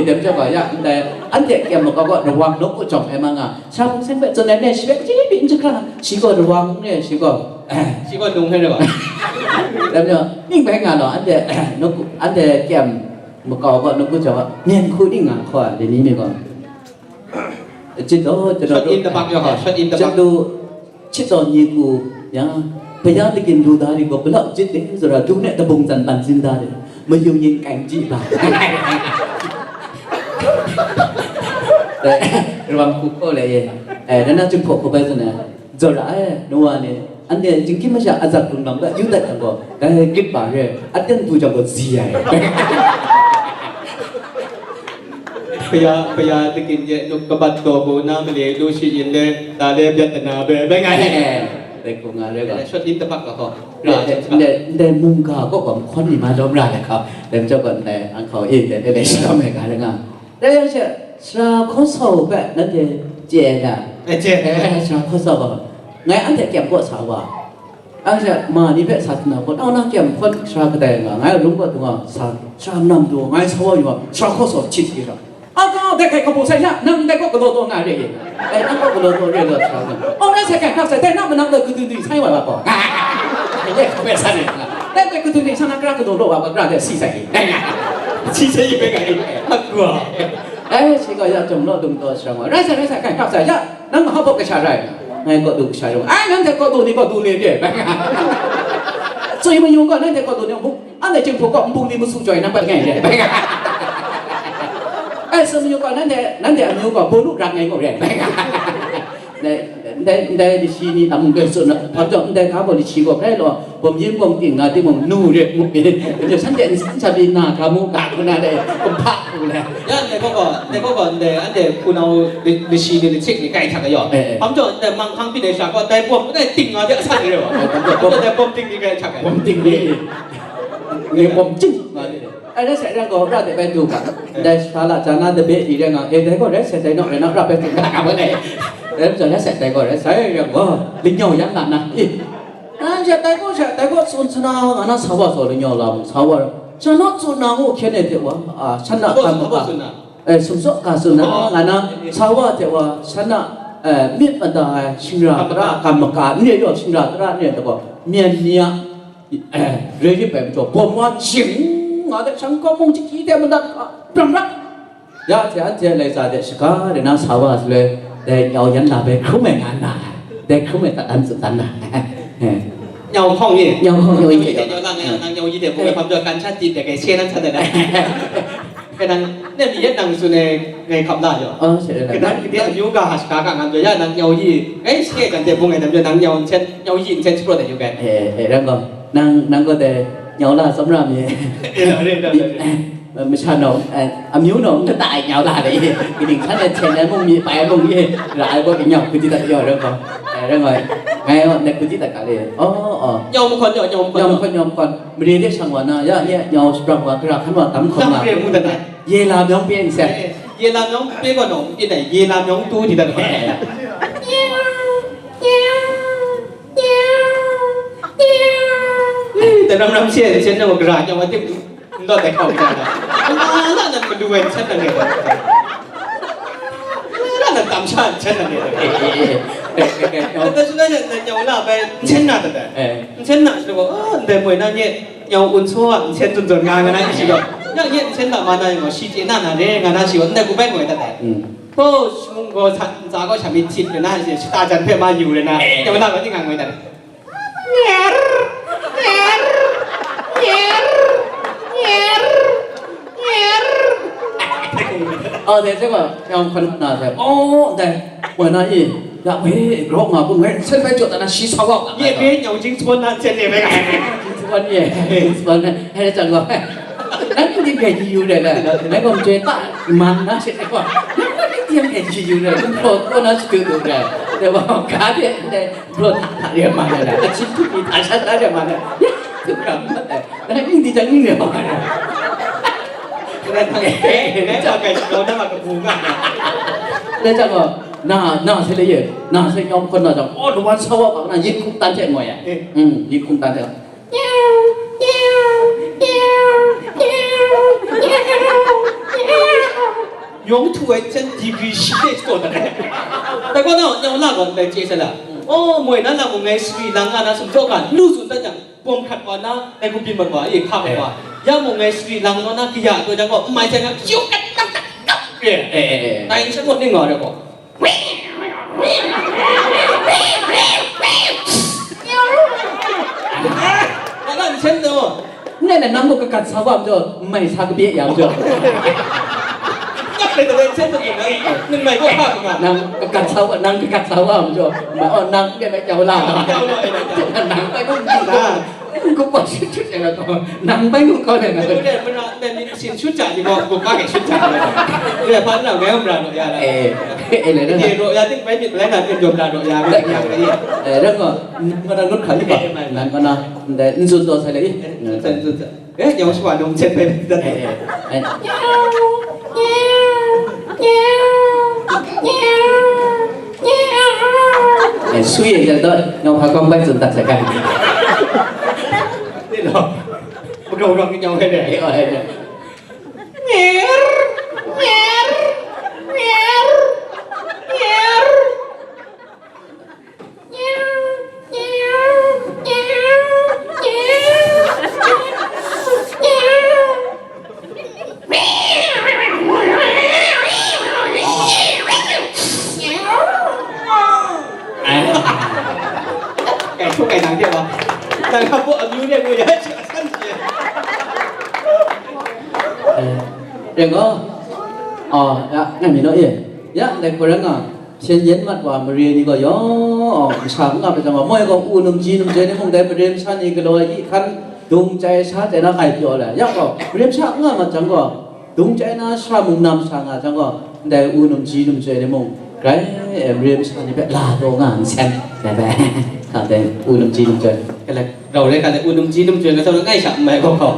ni dem chyawm gaw, ya, ndai, anhte kyem makau gaw, rawang nawku jawng ai ma nga, sha hpung seng hpe tsun ai ne, shi hpe kaji byin jahkra, shi gaw rawang ne, shi gaw, shi gaw nung hpe rai gaw. Dem chyawm, ning bai nga law, anhte, nawku, anhte kyem makau gaw, nawku jawng gaw, myen hku ning nga hkaw ai, dai ni mi gaw. Cit taw, cit taw, shut in the back, yo, shut in the back. Cit taw, cit taw ni ku, ya, ဘုရားသခင်လူသားတွေကို ဘယ်လောက်ချစ်တယ်ဆိုတာ ဒုနဲ့တပုံစံပန်ဆင်းထားတယ်။ မယုံရင် ကိုင်ကြည့်ပါ။ ရဝမ်ခုကိုလည်းရဲ့အဲဒါနဲ့ကျုပ်ဖို့ကိုပဲဆိုနေ Zora, eh, Noa ni, anhte jingkyim masha atsat hkrung lam ga yu dat yang gaw, dai grit ba re, aten du jang gaw zi ai. ဘုရား၊ ဘုရားသခင်ရဲ့ နှုတ်ကပတ်တော်ကို နားမလည်လို့ရှိရင်လည်း ဒါလည်းပြဿနာပဲ။ ဘယ်ငါလဲ။ Dai hku nga re ga. Shut in the back ga hkaw. Ndai, ndai, ndai mungga kaw gaw mahkawn ni ma lawm ra le hkaw. Dai majaw gaw ndai ang hkaw e, dai, dai, dai shi lawm ai ga le nga. Dai yang she, sara hkaw sa u hpe nanhte chye ai da? E, chye. E, sara hkaw sa u ga, ngai anhte kyem kaw sa wa. Ang she, ma ni hpe sa htina gaw, nau na kyem hkawn sara kadai nga, ngai lung kaw dung nga, sa, sara nam du, ngai sa wa yu wa, sara hkaw sa u hti hti ra. A ga, dai hkai hkabu sai sha, nang dai kaw galaw taw nga re ye. Dai nang kaw galaw taw re law sara nga. Aw, rai sai hkai hkap sai, dai na manang dai kadu du sai wa wa gaw. Ye hkaw hpe sa re nga. Dai dai kadu du sa na kra galaw law wa, kra de si sai ye. Si sai ye hpe nga ye. Hkwa. Ai, shi gaw ya jawng law dung taw sara nga. Rai sai, rai sai, hkai hkap sai, ya, nang maha baw kasha rai. Ngai kaw du kasha rai. Ai, nanhte kaw du ni kaw du le de. Tsui mayu gaw nanhte kaw du ni, anhte Jinghpaw kaw nbung ni masu joi, nang pat ngai re. Ai, sum mayu gaw nanhte, nanhte amyu gaw Bawlu rak ngai ngaw re. Ndai, ndai, ndai lashi ni lam mung dai tsun na, hpa jaw ndai ga gaw lashi gaw grai law, bawm yin bawm ting nga timung, nu re mu mi, shanhte nsan sha pyi na ga mu ga hku na dai, kumhpa hku le. Ya, ndai gaw gaw, ndai gaw gaw, ndai, anhte hpunau lashi ni, lachik ni, kai htak ga yaw. Eh, eh. Hpa jaw ndai manghkang pyi dai sha gaw, dai bawm, dai ting nga de, asan ni re wa. Eh, bawm, bawm. Dai bawm ting ni kai htak ga. Bawm ting ni. Ngai bawm ting nga de. Ai, rai sai, rai gaw, ra de bai du ga. Dai sha la, ja na de be di rai nga, e, dai gaw, rai sai, dai naw, rai naw, ra bai ting ga, ga bai dai. Rai majaw, rai sai, dai gaw, rai sai, rai gaw, lanyau yan la na, e. Ai, sha, dai gaw, sha, dai gaw, tsun suna, nga na sa wa saw lanyau la mu, sa wa, sha naw tsun na ngu hkyen e hte wa, a, shan na kan ma ka. E, sumsaw ka tsun na, nga na, sa wa hte wa, shan na, e, myit mada ai, shingra tara, kan ma ka, n re yaw, shingra tara, n re hte gaw, myen ni a, Eh, re yip ai majaw, bawm wa shing nga de, shang kawng mung chyi de madat hkra, pram pram. Ya hte anhte a laika de shaga de na sa wa sa le, dai nyau yan la bai hkrum ai nga na, dai hkrum ai tat dan tsun dan na. Eh. Nyau hkawng ye. Nyau hkawng ye. Nyau yi de, nyau lang ai, nang nyau yi de, bung ai hpam jaw kan shat tit de, kai she nan sat de na. Kai nang, nem yet nang tsun ai ngai hkap la jaw. Oh, she de na. Kai nang, kai nang, yu ga ha shaga ga ngam jaw, ya nang nyau yi, ngai she kan de bung ai tam jaw, nang nyau nsen, nyau yi nsen shapraw de yu kai. Eh, eh, rang gaw. Nang, nang gaw dai nyau la tsawm ra mi. Masha nawng, eh, amyu nawng kata ai nyau la dai. Kaning hkan e hten ai mung mi, pai ai mung mi, ra ai gaw, nyau hku di dat yaw rai gaw. Eh, rai gaw, ngai gaw, ngai hku di dat ga le. Oh, oh. Nyau mahkawn, nyau, nyau mahkawn, nyau mahkawn, nyau mahkawn. Mare de shang wa na, ya, ya, nyau shabrang wa, gara hkan wa, tam hkawn wa. Tam re mu dat ai. Ye la myawng pye n se. Eh, ye la myawng pye gaw nawng, pye dai, ye la myawng tu di dat gaw. Dai ram ram she, she nang gara nyau wa tip, n dawt dai hkau hkra na. Ala nan madu wai n sat na ne. Ala nan tam sha n sat na ne. Dai shaloi nan nyau la bai, n sat na dai. N sat na shaloi gaw, oh, ndai moi na nye, nyau un saw a, n sat zawn zawn nga nga na, shi gaw. Ya nye n sat na ma na yang gaw, shi chye na na re, nga na shi gaw, ndai ku bai moi dat dai. Hpaw shangun gaw sa, ntsa gaw sha myit htit rai na, shi shata jan hpe ma yu rai na, eh, ya ma na gaw ning nga ngoi dat. Nyer! Nyer! Nyer! Nyer! Nyer! Aw, dai hte gaw, yang hkan na hte, aw, dai, woi na i, ya, woi, grawk nga, kun ngai, sen bai jaw dat na, shi sa wa, ye, bai nyau jing tsuan na, sen de bai ga. Jing tsuan ye, jing tsuan na, hai, chan gaw, nang ning ding gai ji yu rai la, nang gaw, joi ta, man na, she, nang gaw, nang ning ding gai ji yu rai, nang gaw, ko na, shi tu tu rai, dai wa, ga de, dai, Bro, ta re ma na, a chin tu ni ta sha ta re ma na. Rai ning di jang ning le ma. Rai tang e, rai tang e, shakaw na ma kabu nga na. Rai jang gaw, na, na se le ye, na se nyawm hkawn na jang, oh, lawan sa wa ma na, yin hkum tan hte ngoi ai. Eh. Hmm, yin hkum tan hte. Yawng htu ai hpyen degree shi de shakaw dat ai. Dai gaw na, nyau la gaw ndai chye sai la. Oh, moi na lam mung ngai Sri Lanka na sumjaw ga, lu tsun dat jang, bawm hkrat wa na, ngai gumhpyin mat wa, e hka mat wa. Ya mung ngai Sri Lanka na kaya taw jang gaw, n mai sai na, kyu kat tam kat kap re. Eh, eh, eh. Dai n shan gaw ning nga re gaw. Kalan chen no. Ngai na nang muk kakat sa wa majaw, n mai sa kabye ya majaw. Ngai na chen no, nang mai ko ha nga. Nang kakat sa wa, nang kakat sa wa majaw. Ma, oh, nang ngai na kyau la. Kyau la, eh, kyau. Nang bai ko na. Ko pa shi chu ya ko. Nang bai ko ko na. Ko le mara, nang ni sin chu cha ni ko, ko ka ke chu cha. Ko le pa na ngai mara no ya la. Eh, eh, le na. Ye ro ya ting bai mi lai na tin dom la ro ya. Eh, ro ko. Mana ngut kha ni ba. Nan mana. Ndai, nzun do sa le. Nzun, nzun. Eh, yang shuwa nung chen pen. Eh, eh. Eh, sui yang dot, nyau ha kong bai zun tak sakan. Ni lo. Udah, udah, nyau hai deh. Eh, oh, eh, eh. Nyer, nyer, nyer, nyer. Kai hpuk kai nang hte wa. Nang hkap hpuk amyu de ngu ya, shi a san shi. Eh, ring gaw. Oh, ya, ngai mi naw e. Ya, ndai hpaw rai nga. Hpyen yen mat wa mare ni gaw yawng masha n nga mat jang gaw, moi gaw u num ji num joi ni mung dai mare masha ni galaw ai hkan dung chyai sha chyai na ai pyaw le. Ya gaw, mare masha n nga mat jang gaw, dung chyai na sha mung na masha nga jang gaw, ndai u num ji num joi ni mung, grai, e, mare masha ni hpe la taw nga nsen, dai bai, dai u num ji num joi, rau rai ga, dai u num ji num joi nga sau na ngai sha n mai gaw gaw.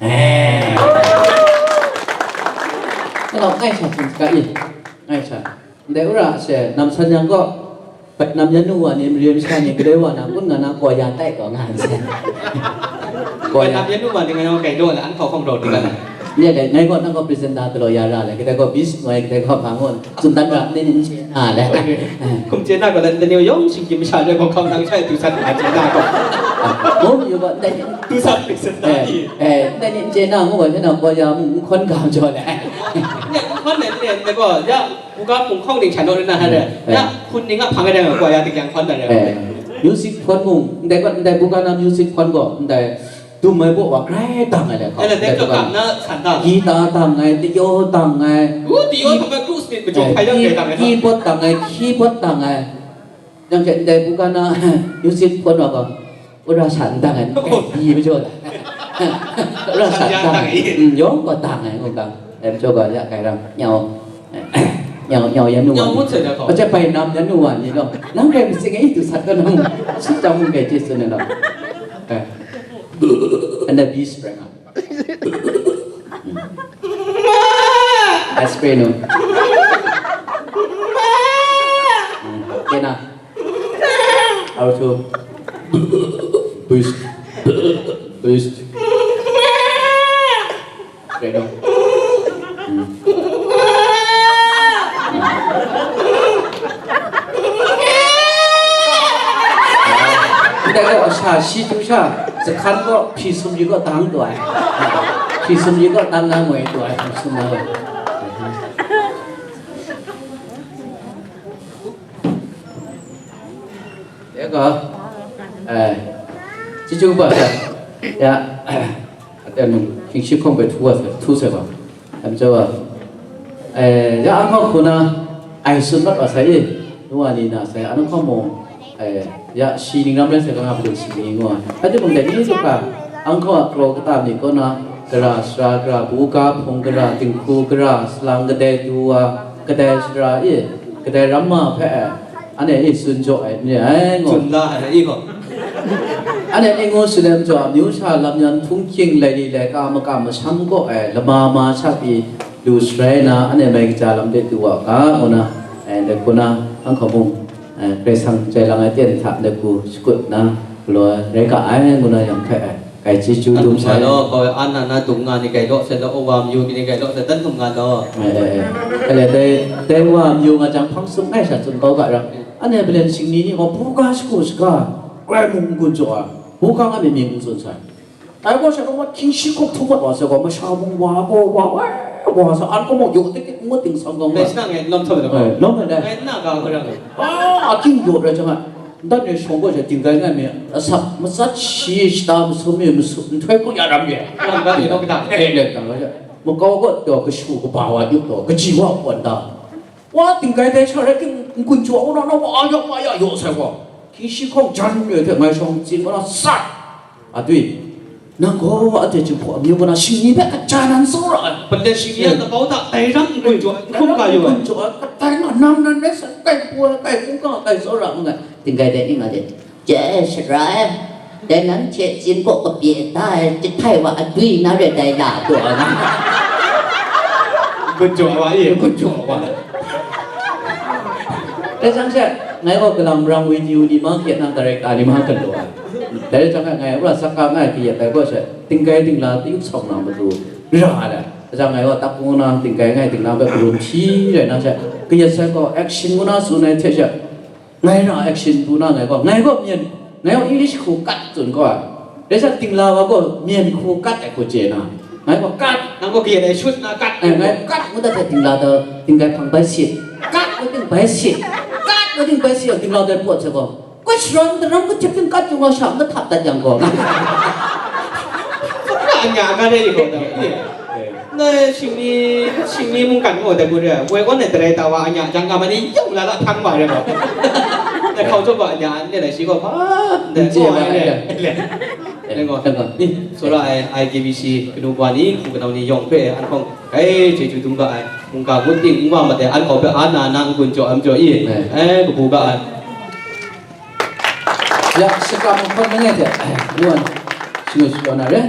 Eh. Kalau ngai sha hpung saga i, ngai sha. Ndai ura she, nam san yang gaw, bai nam yan nu wa ni, mare masha ni, galoi wa na, kun nga na, gaw ya tai gaw nga nsen. Gaw ya. Bai nam yan nu wa ni, nga yang kai daw la, an hkau hkawng daw di ga na. Nye dai, ngai gaw nang gaw presenter galaw ya ra le, kadai gaw bis noi, kadai gaw hpa ngun, tsun dan ra, ni ni n chye na le. Kum chye na gaw, dan ni yawng shingkyim masha re gaw, hkau nang shai du san hpa chye na gaw. Mung yu gaw, ndai ni. Du san presenter ni. Eh, eh, ndai ni n chye na ngu gaw, hpyen na gaw ya mung n hkawn ga majaw le. Nye, n hkawn le, nye, nye gaw, ya, buga hpung hkawng ning sha naw rin na, ha re. Eh. Ya, hpun ning a hpang ai dai gaw, gaw ya dik yang hkawn na re. Eh, music hkawn mung, ndai gaw, ndai buga na music hkawn gaw, ndai, dum ai baw wa grai dang ai le, eh, le, dai dai kaw dang. Kam na san dang. Guitar dang ai, tayaw dang ai. Wu, tayaw dang ai, blues beat, eh, majung hpai dang ki-, dang ai, keyboard dang ai, keyboard dang ai. Yang hte ndai buga na music hkawn wa gaw, ura sha n dang ai, oh, eh, di majaw la. Ura sha n dang ai. Sha n dang ai. Mm, yawng gaw dang ai, ngu ga. Dai majaw gaw, ya, grai ram, nyau. Nyau, nyau yan nu wa ni. Nyau ngut sai da gaw. Aja bai nam yan nu wa ni gaw. Nang grai matsing e, du sat gaw nang. Shi chyawm mung grai chye tsun ai gaw. Eh. Anda bi spray nga. Hmm. Bai spray nu. Hmm. Kena. Auto. Boost. Boost. Ready. Hmm. Ndai gaw sha shi htu sha, jahkan gaw hpyi sum yu gaw dang taw ai. Hpyi sum yu gaw dang na ngoi taw ai, hpyi sum na ngoi. Ya ga, eh, chyeju kaba sa, ya, aten mung, hkying shi hkawng hpe htu wa sai, htu sai wa, lam chyaw wa, eh, ya, anhkaw hku na, ai tsun mat wa sai i, nu wa ni na sai, anhkaw mung, eh, ya, shi ning ram rai sai, kanga padun shi ni ngu ai. Hpa timung dai ni tup ga, anhkaw a kraw kata myit kaw na, gara sara, gara buga, hpung gara, dinghku gara, salang kadai du wa, kadai sara i, kadai ram ma hpe, eh, Anhte e tsun jaw ai n re ai, ngaw. Tsun la ai, i gaw. Anhte e ngu tsun ai majaw, amyu sha lam yan htunghking laili laika makam masham kaw ai lama ma sha pyi lu sharai na, anhte mai kaja lam de du wa ga, ngu na, eh, ndai hku na, anhkaw mung, eh, Karai Kasang jai lang ai ten hta ndai hku shakut na, galaw ai rai ga ai, ngu na yang hpe, eh, Kai chyeju dum sai. Law, gaw an na na dung nga ni kai law sai law, wa myu ni kai law sai, dan dung nga law. Eh, eh, eh. Ele dai, dai wa myu nga jang hpang sum ngai sha tsun kau ga ra. Ane belen shingni ni gaw buga shagu shaga, grai mung n-gun jaw ai, buga nga myit myit n-tsun sai. Dai gaw sha gaw hkying shi hkawng htu mat wa sai gaw, masha mung wa gaw wa, wa, wa sa, an gaw mung yaw tik tik ngut ting sang gaw nga. Dai shi na ngai lawm htaw ai gaw. Eh, lawm ai dai. Ngai na ga gaw ra. Ah, aking yaw rai jang ai. Ndat ni shawng gaw sha, tinggai ngai mi, asak matsat shi shata masum mi, masum nhtoi hku ya ram ye. Wan ga ni nau kata. Eh, le, tang ga sha. Makau gaw taw kashu kaba wa yup taw, kaji wa kawan da. Wa tinggai dai sha rai ting, n-gun chyaw wa na, na wa ya, wa ya, yaw sai wa. Hkying shi hkawng jan re hte ngai shawng tsin wa na sat. Adwi, nang gaw ade jinghpaw amyu kaw na shingni hpe kaja nan tsawra ai. Pale shingni a kabau hta dai ram n-gun jaw, n hkrum ga yu ai. N-gun jaw ai, kadai nga nang nan rai sa, kai pwa, kai hkungga, kai tsawra nngai. Tinggai dai ning a de, je, sara e, dai nan hte tsin kaw kapye da ai, jahtai wa adwi na re dai la, taw ai na. N-gun jaw wa e, n-gun jaw wa. Dai jang she, ngai gaw kalang marang witi witi ma hkye nang director ni ma galaw ai. Dai jang e ngai wora saka ngai kayat ai gaw she, tinggai dingla tayuk sawng na matu ra ai. Dai jang ngai gaw tak kung na tinggai ngai dingla hpe karum hpyi rai na she, kayat sai gaw action ngu na tsun ai hte she, ngai ra action du na ngai gaw, ngai gaw myen, ngai gaw English hku kat tsun gaw ai. Dai sha tingla wa gaw myen hku kat ai hku chye na, ngai gaw kat. Nang gaw kayat ai shut na kat. Eh, ngai kat ngu dat hte tingla ta, tinggai hpang bai sit. Kat ngu ting bai sit. Kat ngu ting bai sit, tingla dai pawt sai gaw, koi sharawng daram kahtip ting kat yung wa sha, kahtap dat yang gaw. Anya nga re gaw da. Na shingni, shingni mungkan gaw da gu re. Woi gaw na darai ta wa anya jang ga ma ni yawng la la htang ma re gaw. Na hkau jaw gaw anya an le lai shi gaw hpa, na N chye gaw ma ai re. Re. Dai gaw, dai gaw. Ni, tsawra ai I K B C kanu wa ni, hku kanau ni yawng hpe an hkawng, ai, chyeju dum ga ai, mungga ngut ting n wa mat ai, an hkawng hpe an na na n-gun jaw ai majaw i, eh, kabu ga ai. Ya, shakram hkawm langai hte, eh, nu wan, shangut shakawn na re.